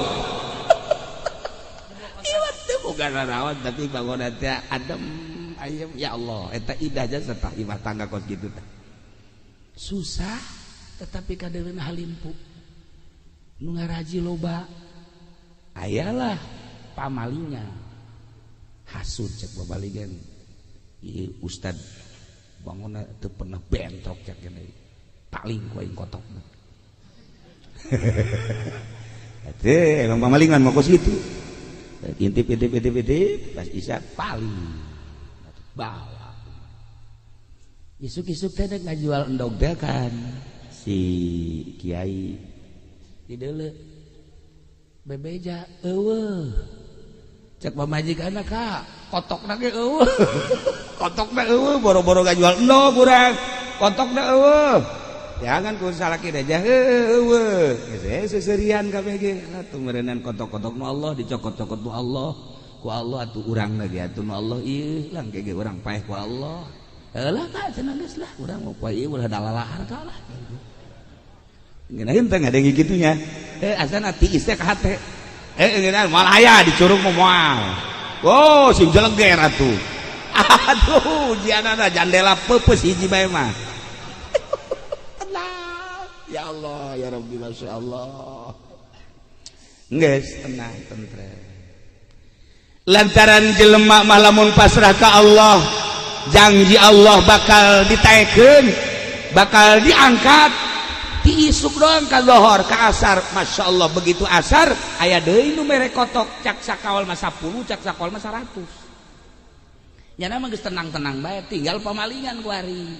Ieu teu boga nanaon tapi bangunan teh adem ayem ya Allah eta indah jasa tah imah tangga kos kitu teh. Susah tetapi kadeuleuh halimpu. Nu ngaraji loba ayalah pamalinya. Hasud cek babaligan. Ieu ustad bangunna teu pernah bentrok cek gini. Paling ku aing kotokna. Teh emang pamalingan mah kos kitu. Intip intip intip intip pas isya paling bawa. Isuk-isuk teh dek ngajual endog teh kan si kiai di deuleu bebeja eueuh cek pamajikanna ka kotokna ge eueuh kotokna eueuh boro-boro ngajual endog urang kotokna eueuh jangan ku salaki aja eueuh geus seserian kabeh ge atuh meureunnan kotok-kotok nu Allah dicokot-cokot nu Allah ku Allah atuh urangna ge atuh nu Allah ieu lang ge urang paeh ku Allah heulah ka cenah geus lah urang mau poe ieu ulah dalalahar ka lah ngeunaheun teh ngadenge kitunya asana tiis teh ka hate ngeunaheun moal aya dicurug mah moal oh sing jeleger atuh aduh ujianana jandela peupeus hiji bae mah tenang ya Allah ya Rabbi masya Allah geus tenang tentrem lantaran jelema mah lamun pasrah ka Allah janji Allah bakal ditaekeun bakal diangkat ti isuk doang ka lohor ka asar masya Allah begitu asar aya deui nu mere kotok cak sakawal mah 10 cak sakawal mah 100 nyana mah geus tenang-tenang bae tinggal pamalingan ku ari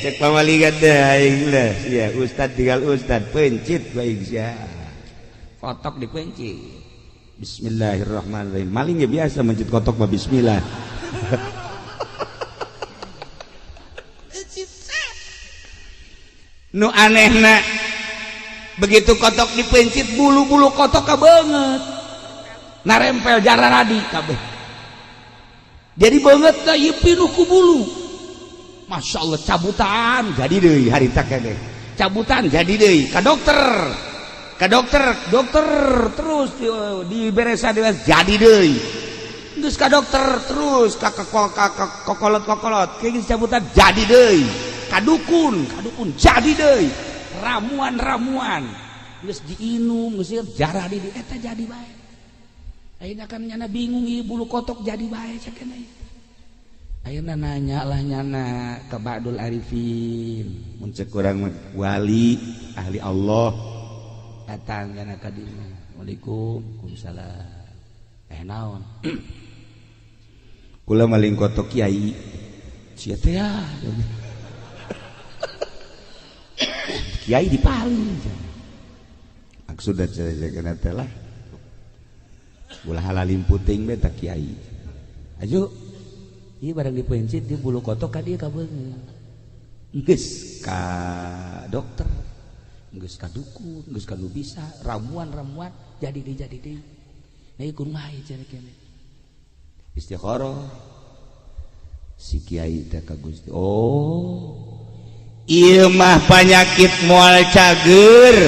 cek pamalingan teh aing lah sia ustad tinggal ustad pencit bae sia kotok dipencit. Bismillahirrahmanirrahim. Maling ya biasa mencit kotok mah bismillah. Nu anehna begitu kotok dipencit bulu-bulu kotok ka beungeut narempel jararadi kabeh. Jadi beungeut teh ieu pinuh ku bulu. Masya Allah cabutan jadi deui harita keneh. Cabutan jadi deui ka dokter. Ka dokter, dokter terus diberesan jadi deui. Geus ka dokter terus ka kokolot-kokolot kayak geus cabutan jadi deui. Ka dukun, ka dukun jadi deui. Ramuan-ramuan geus diinum geus jarah di eta jadi bae. Ayeuna kan nyana bingung ieu bulu kotok jadi bae cek keneh. Ayeuna nanya lah nyana ke Ba'dul Arifin. Mun cek urang wali ahli Allah datang nyana ka dieu. Assalamualaikum. Waalaikumsalam. Naon? Kula maling kotok kiai. Sia teh ya. Kiai dipaling. Maksudna cenah teh lah. Ulah halalim puting bae tah kiai. Aju. Ieu barang dipencit di bulu kotok ka dieu ka beungeut. Geus ka dokter, geus ka dukun, geus ka nu bisa, ramuan-ramuan jadi deui jadi deui. Nah ieu kumaha ieu cenah kieu. Istikharah si kiai teh ka Gusti. Oh, ieu mah panyakit moal cager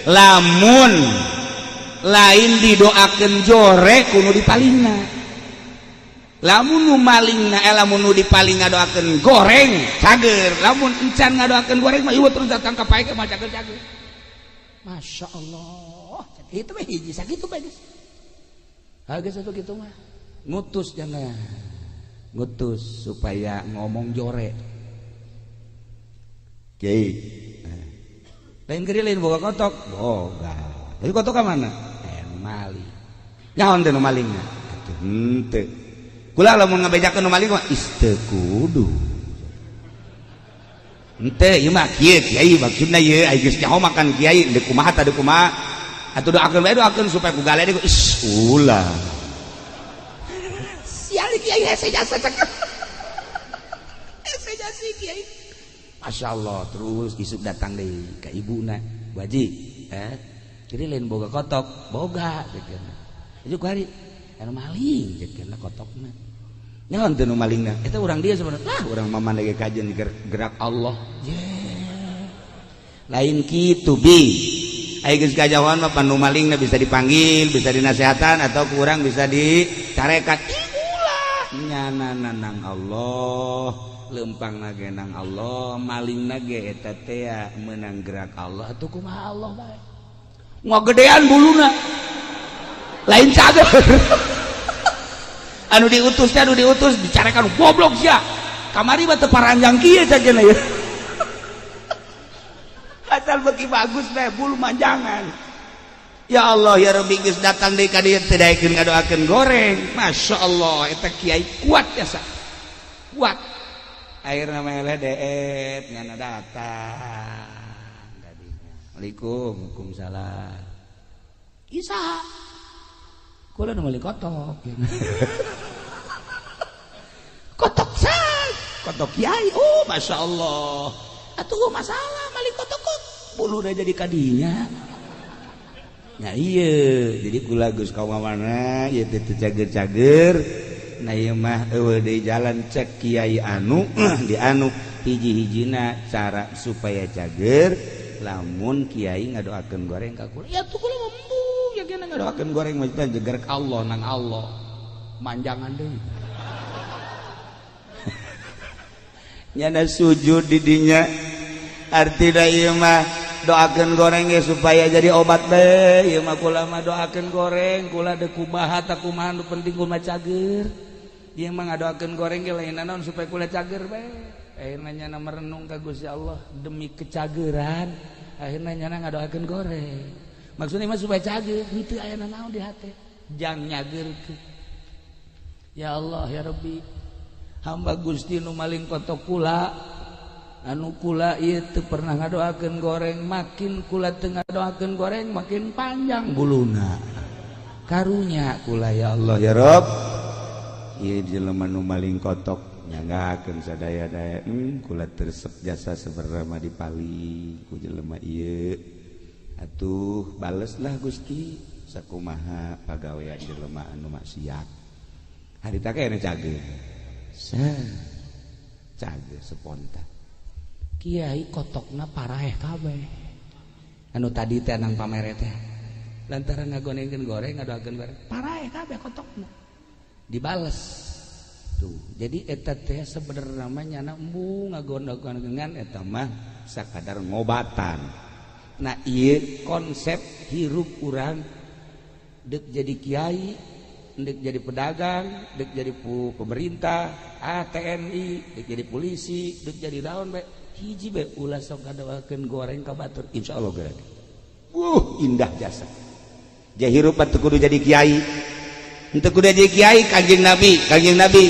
lamun lain didoakeun jore kudu dipalingna. Lamun nu maling na lamun nu dipaling ngadoakeun goreng cager, lamun encan ngadoakeun goreng mah ieu terus datang ka pae mah cager-cager. Masya Allah, itu mah hiji sakitu bae geus. Ha geus atuh kitu mah. Ngutus jangan. Ngutus supaya ngomong jore. Kiai. Lain geri lain boga kotok, boga. Tapi kotok ka mana? Maling. Nyaon teh nu malingna? Atuh henteu. Kula lamun ngabejakeun nu maling mah is teu kudu. Henteu ieu mah kieu kiai maksudna ieu ai geus nyaho makan kiai deuk kumaha tah deuk kumaha. Atuh doakeun bae doakeun supaya ku gale deui is ulah. Sial kiai hese jasa cakep. Hese jasa kiai. Masya Allah terus isuk datang deui ka ibuna. Bu Haji, jadi lain boga kotok, boga ceukna. Itu hari anu maling ceukna kotokna. Nyaon teu nu malingna? Eta urang dia sebenarnya. Lah urang mah ge kajen gerak Allah. Yeah. Lain kitu bi. Ai geus kajawan mah panu malingna bisa dipanggil, bisa dinasehatan atau kurang bisa dicarekan. Ulah nyana nang Allah, lempang ge nang Allah, malingna ge eta teh meunang gerak Allah atuh kumaha Allah bae. Ngagedean buluna lain cager. Anu diutus teh anu diutus dicarekan goblok sia kamari mah teu paranjang kieu cageuna ya. Asal beuki bagus bae bulu manjangan. Ya Allah ya Rabbi geus datang deui ka dieu teu daekeun ngadoakeun goreng. Masya Allah eta kiai kuat ya sa. Kuat. Akhirna mah eleh deet ngana datang. Assalamualaikum. Waalaikumsalam. Isa kula nu meuli kotok. Kotok sah, kotok kiai. Oh, Masya Allah. Atuh masalah mali kotok kok bulu udah jadi kadinya. Nah iya, jadi kula geus ka mana ieu teh teu cager-cager. Nah ieu mah eueuh deui jalan cek kiai anu di anu hiji-hijina cara supaya cager lamun kiai ngadoakeun goreng ka kula. Ya tuh kula embung ya gena ngadoakeun goreng maksudna jeger ka Allah nang Allah. Manjangan deui. Nyana sujud di dinya artina ieu mah doakeun goreng ge supaya jadi obat bae. Ieu mah kula mah doakeun goreng kula deuk kumaha ta kumaha nu penting kula cager. Ieu mah ngadoakeun goreng ge lain naon supaya kula cager bae. Akhirna nyana merenung ka Gusti Allah demi kecageran akhirna nyana ngadoakeun goreng. Maksudna mah supaya cager henteu aya naon di hate jang nyageurkeun. Ya Allah ya Rabbi, hamba Gusti nu maling kotok kula anu kula ieu teu pernah ngadoakeun goreng, makin kula teu ngadoakeun goreng makin panjang buluna. Karunya kula ya Allah ya Rabb. Ieu jelema nu maling kotok nyanggakeun sadaya-daya kula teresep jasa sebenarnya mah dipaling ku jelema ieu. Atuh baleslah Gusti sakumaha pagawean jelema anu maksiat. Harita kene cager. Cager spontan. Kiai kotokna paraeh kabeh. Anu tadi teh nang pamere teh. Lantaran ngagonengkeun goreng ngadoakeun goreng, paraeh kabeh kotokna. Dibales. Tuh, jadi eta teh sebenarnya nyana embung ngagonengkeun eta mah sakadar ngobatan. Nah, ieu konsep hirup urang deuk jadi kiai, deuk jadi pedagang, deuk jadi pemerintah, TNI, deuk jadi polisi, deuk jadi naon bae. Hiji bae ulah sok ngadoakeun goreng ka batur, insyaallah geura. Indah jasa. Jahirup teu kudu jadi kiai. Henteu kudu jadi kiai Kanjeng Nabi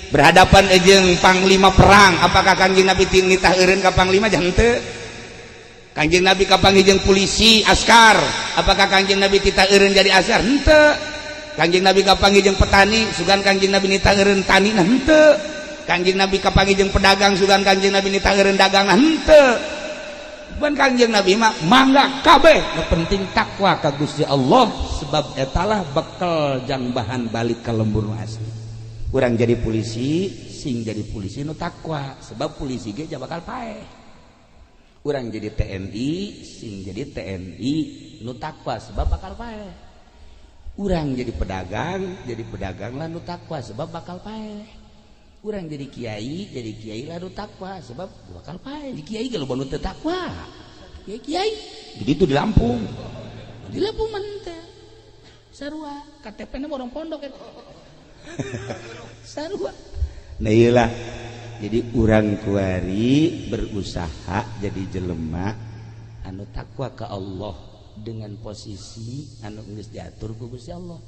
berhadapan jeung panglima perang, apakah Kanjeng Nabi nitah eureun ka panglima? Henteu. Kanjeng Nabi kapanggih jeung polisi askar, apakah Kanjeng Nabi titah eureun jadi askar? Henteu. Kanjeng Nabi kapanggih jeung petani, sugan Kanjeng Nabi nitah eureun tani? Henteu. Kanjeng Nabi kapanggih jeung pedagang, sugan Kanjeng Nabi nitah eureun dagang? Henteu. Bukan Kanjeng Nabi mah mangga kabeh, nu penting takwa ka Gusti Allah sebab etalah bekal jang bahan balik ka lembur nu asli. Urang jadi polisi, sing jadi polisi nu takwa sebab polisi ge bakal paeh. Urang jadi TNI, sing jadi TNI nu takwa sebab bakal paeh. Urang jadi pedagang lah nu takwa sebab bakal paeh. Urang jadi kiai lah nu takwa sebab bakal paeh. Di kiai kalau nu teu takwa. Kiai jadi itu di Lampung. Di Lampung mah teh. Sarua KTP-na orang pondok eta. Sarua. Nah iyalah. Jadi urang kuari berusaha jadi jelema anu takwa ke Allah dengan posisi anu geus diatur ku Gusti Allah.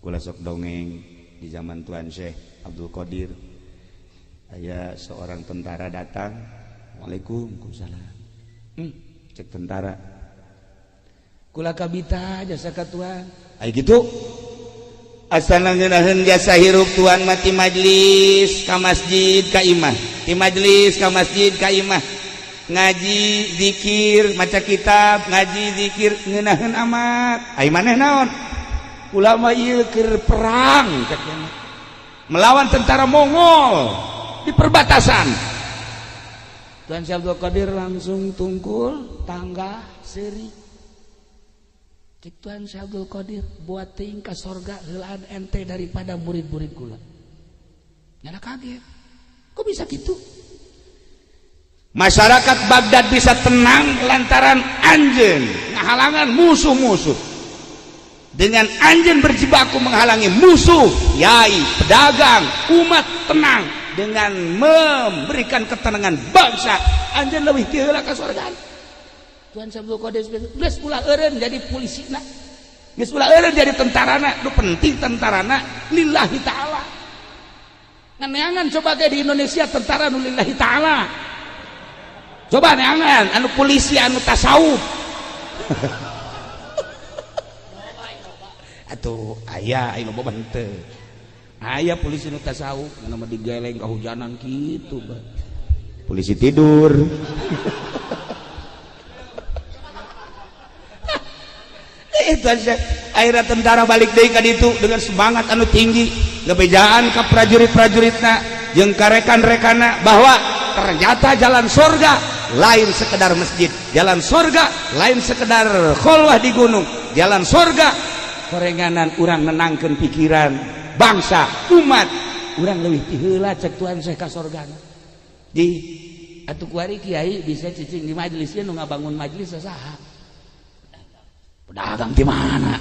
Kula sok dongeng di zaman Tuan Syekh Abdul Qadir. Aya seorang tentara datang, "Waalaikumsalam." Cek tentara. Kula kabita jasa ka tuan. Ai kitu. Asal ngeunaheun jasa hirup tuan mati majlis ka masjid ka imah. Ti majlis ka masjid ka imah. Ngaji zikir maca kitab ngaji zikir ngeunaheun amat. Ai maneh naon? Ulama ieu keur perang cek melawan tentara Mongol di perbatasan. Tuan Syekh Abdul Qadir langsung tungkul tangga seuri. Cek Tuan Syekh Abdul Qadir buat teuing ka sorga heulaan ente daripada murid-murid kula. Nyana kaget. Kok bisa gitu? Masyarakat Baghdad bisa tenang lantaran anjeun ngahalangan musuh-musuh. Dengan anjeun berjibaku menghalangi musuh, yai, pedagang, umat tenang dengan memberikan ketenangan bangsa. Anjeun leuwih ti heula ka sorga. Tuan Syekh Abdul Qadir geus ulah eureun jadi polisina. Geus ulah eureun jadi tentarana, nu penting tentarana lillahi ta'ala. Nganeangan coba ge di Indonesia tentara nu lillahi ta'ala. Coba neangan anu polisi anu tasawuf. Atuh aya anu loba henteu. Aya polisi nu tasawuf ngan mah digeleng kahujanan kitu bah. Polisi tidur. Itu aja. Akhirnya tentara balik deui ka ditu dengan semangat anu tinggi, ngebejaan ka prajurit-prajuritna jeung ka rekan-rekanna bahwa ternyata jalan surga lain sekedar masjid, jalan surga lain sekedar kholwah di gunung, jalan surga korenganan urang nenangkeun pikiran bangsa umat urang leuwih ti heula cek Tuhan Syekh ka sorgana. Di atuh kuari kiai bisa cicing di majelis nu ngabangun majelis saha? Pedagang di mana?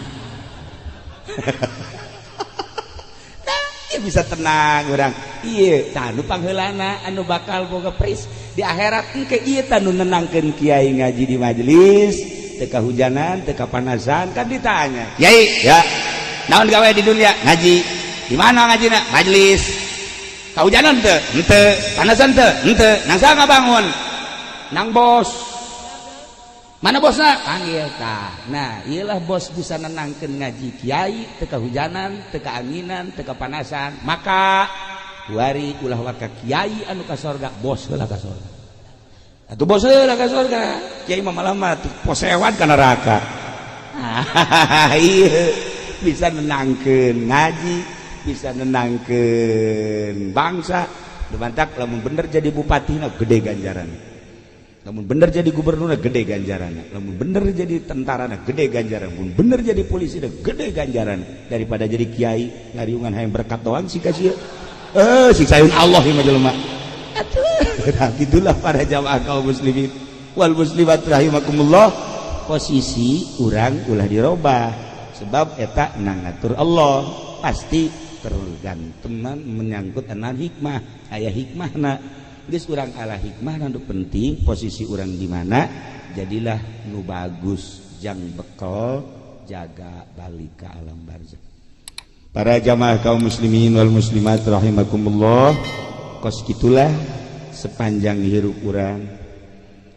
Nah, bisa tenang urang. Iya, tanu pangheulana anu bakal boga pris di akhirat engke ieu tanu nenangkeun kiai ngaji di majelis, teu kahujanan, teu kapanasan, kan ditanya. Kiai, ya. Naon gawe di dunia? Ngaji. Di mana ngajina? Majelis. Kahujanan teu? Henteu. Panasan teu? Henteu. Nang saha ngabangun? Nang bos. Mana bosna? Panggil tah. Nah, iyalah bos bisa nenangkeun ngaji kiai, teu kahujanan, teu kaanginan, teu kapanasan. Maka kuari ulah waka kiai anu ka sorga, bos heula ka sorga. Atuh bos heula ka sorga. Kiai mah malah mah posewan ka neraka. Iya, bisa nenangkeun ngaji, bisa nenangkeun bangsa. Lumantak lamun bener jadi bupatina gede ganjaran. Lamun bener jadi gubernur gede ganjaran, lamun bener jadi tentara gede ganjaran, lamun bener jadi polisi gede ganjaran daripada jadi kiai ngariungan hayang berkat doang sih kasih. Siksayun Allah ieu mah jelema. Atuh. Nah, gitulah para jamaah kaum muslimin wal muslimat rahimakumullah. Posisi urang ulah dirobah sebab eta nang ngatur Allah pasti tergantung menyangkut anan hikmah, aya hikmahna. Geus urang ala hikmah nu penting posisi urang di mana jadilah nu bagus jang bekal jaga balik ke alam barzah. Para jamaah kaum muslimin wal muslimat rahimakumullah, kos kitulah sepanjang hirup urang.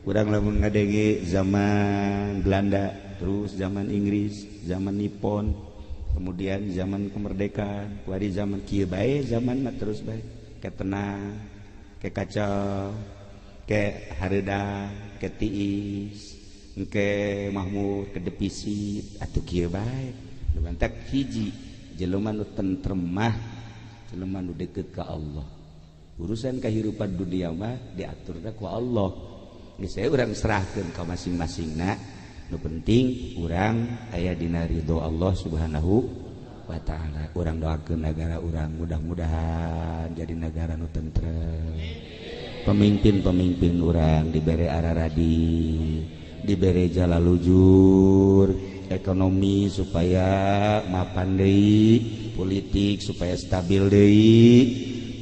Urang lamun ngadenge zaman Belanda, terus zaman Inggris, zaman Nippon, kemudian zaman kemerdekaan, kuari zaman kieu bae, zaman mah terus bae ke tenang, ke kacau, ke hareudang, ke tiis, ke mahmud, ke defisit, atuh kieu bae. Lumantak hiji jelema nu tentrem mah jelema nu deket ka Allah. Urusan kehidupan dunia mah diaturna ku Allah. Geus saya urang serahkeun ka masing-masingna. Nu penting urang aya dina ridho Allah Subhanahu wa ta'ala. Urang doakeun negara urang mudah-mudahan jadi negara nu tentrem. Pemimpin-pemimpin urang dibere araradi, dibere jalalujur, ekonomi supaya mapan deui, politik supaya stabil deui,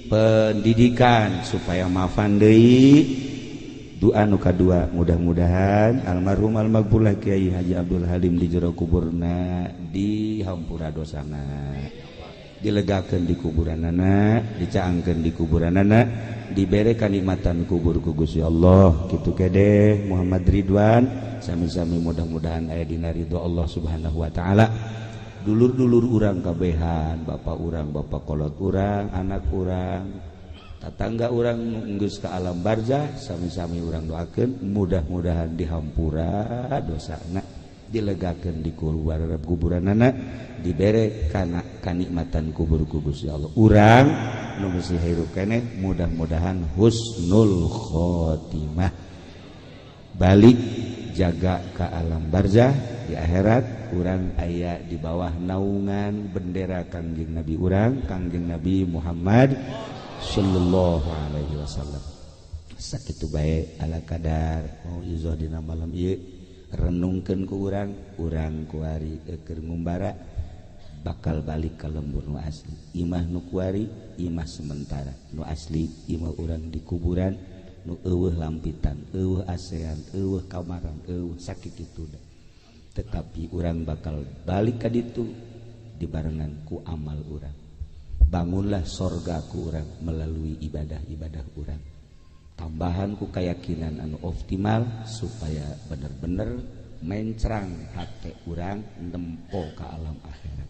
pendidikan supaya mapan deui. Doa nu kadua, mudah-mudahan almarhum almaghfurlah Kiai Haji Abdul Halim di jero kuburna dihampura dosana, dilegakeun di kuburanana, dicaangkeun di kuburanana, dibere kanikmatan kubur ku Gusti Allah. Kitu kede Muhammad Ridwan, sami-sami mudah-mudahan aya dina ridho Allah Subhanahu wa taala. Dulur-dulur urang kabehan, bapak urang, bapak kolot urang, anak urang, tatangga urang geus ka alam barzah, sami-sami urang doakeun mudah-mudahan dihampura dosana, dilegakeun di kuburanana, dibere kana kanikmatan kubur ku Gusti Allah. Urang nu masih hirup keneh mudah-mudahan husnul khotimah, balik jaga ke alam barzah di akhirat urang aya di bawah naungan bendera Kangjeng Nabi urang, Kangjeng Nabi Muhammad sallallahu alaihi wasallam. Sakitu bae ala kadar mauizah dina malam ieu, renungkeun ku urang, urang kuari keur ngumbara bakal balik ka lembur nu asli. Imah nu kuari imah sementara, nu asli imah urang di kuburan nu eueuh lampitan, eueuh asean, eueuh kamaran, eueuh sakitu. Tetapi urang bakal balik ka ditu dibarengan ku amal urang. Bangunlah sorga ku urang melalui ibadah-ibadah urang. Tambahan ku keyakinan anu optimal supaya bener-bener mencrang hate urang nempo ka alam akhirat.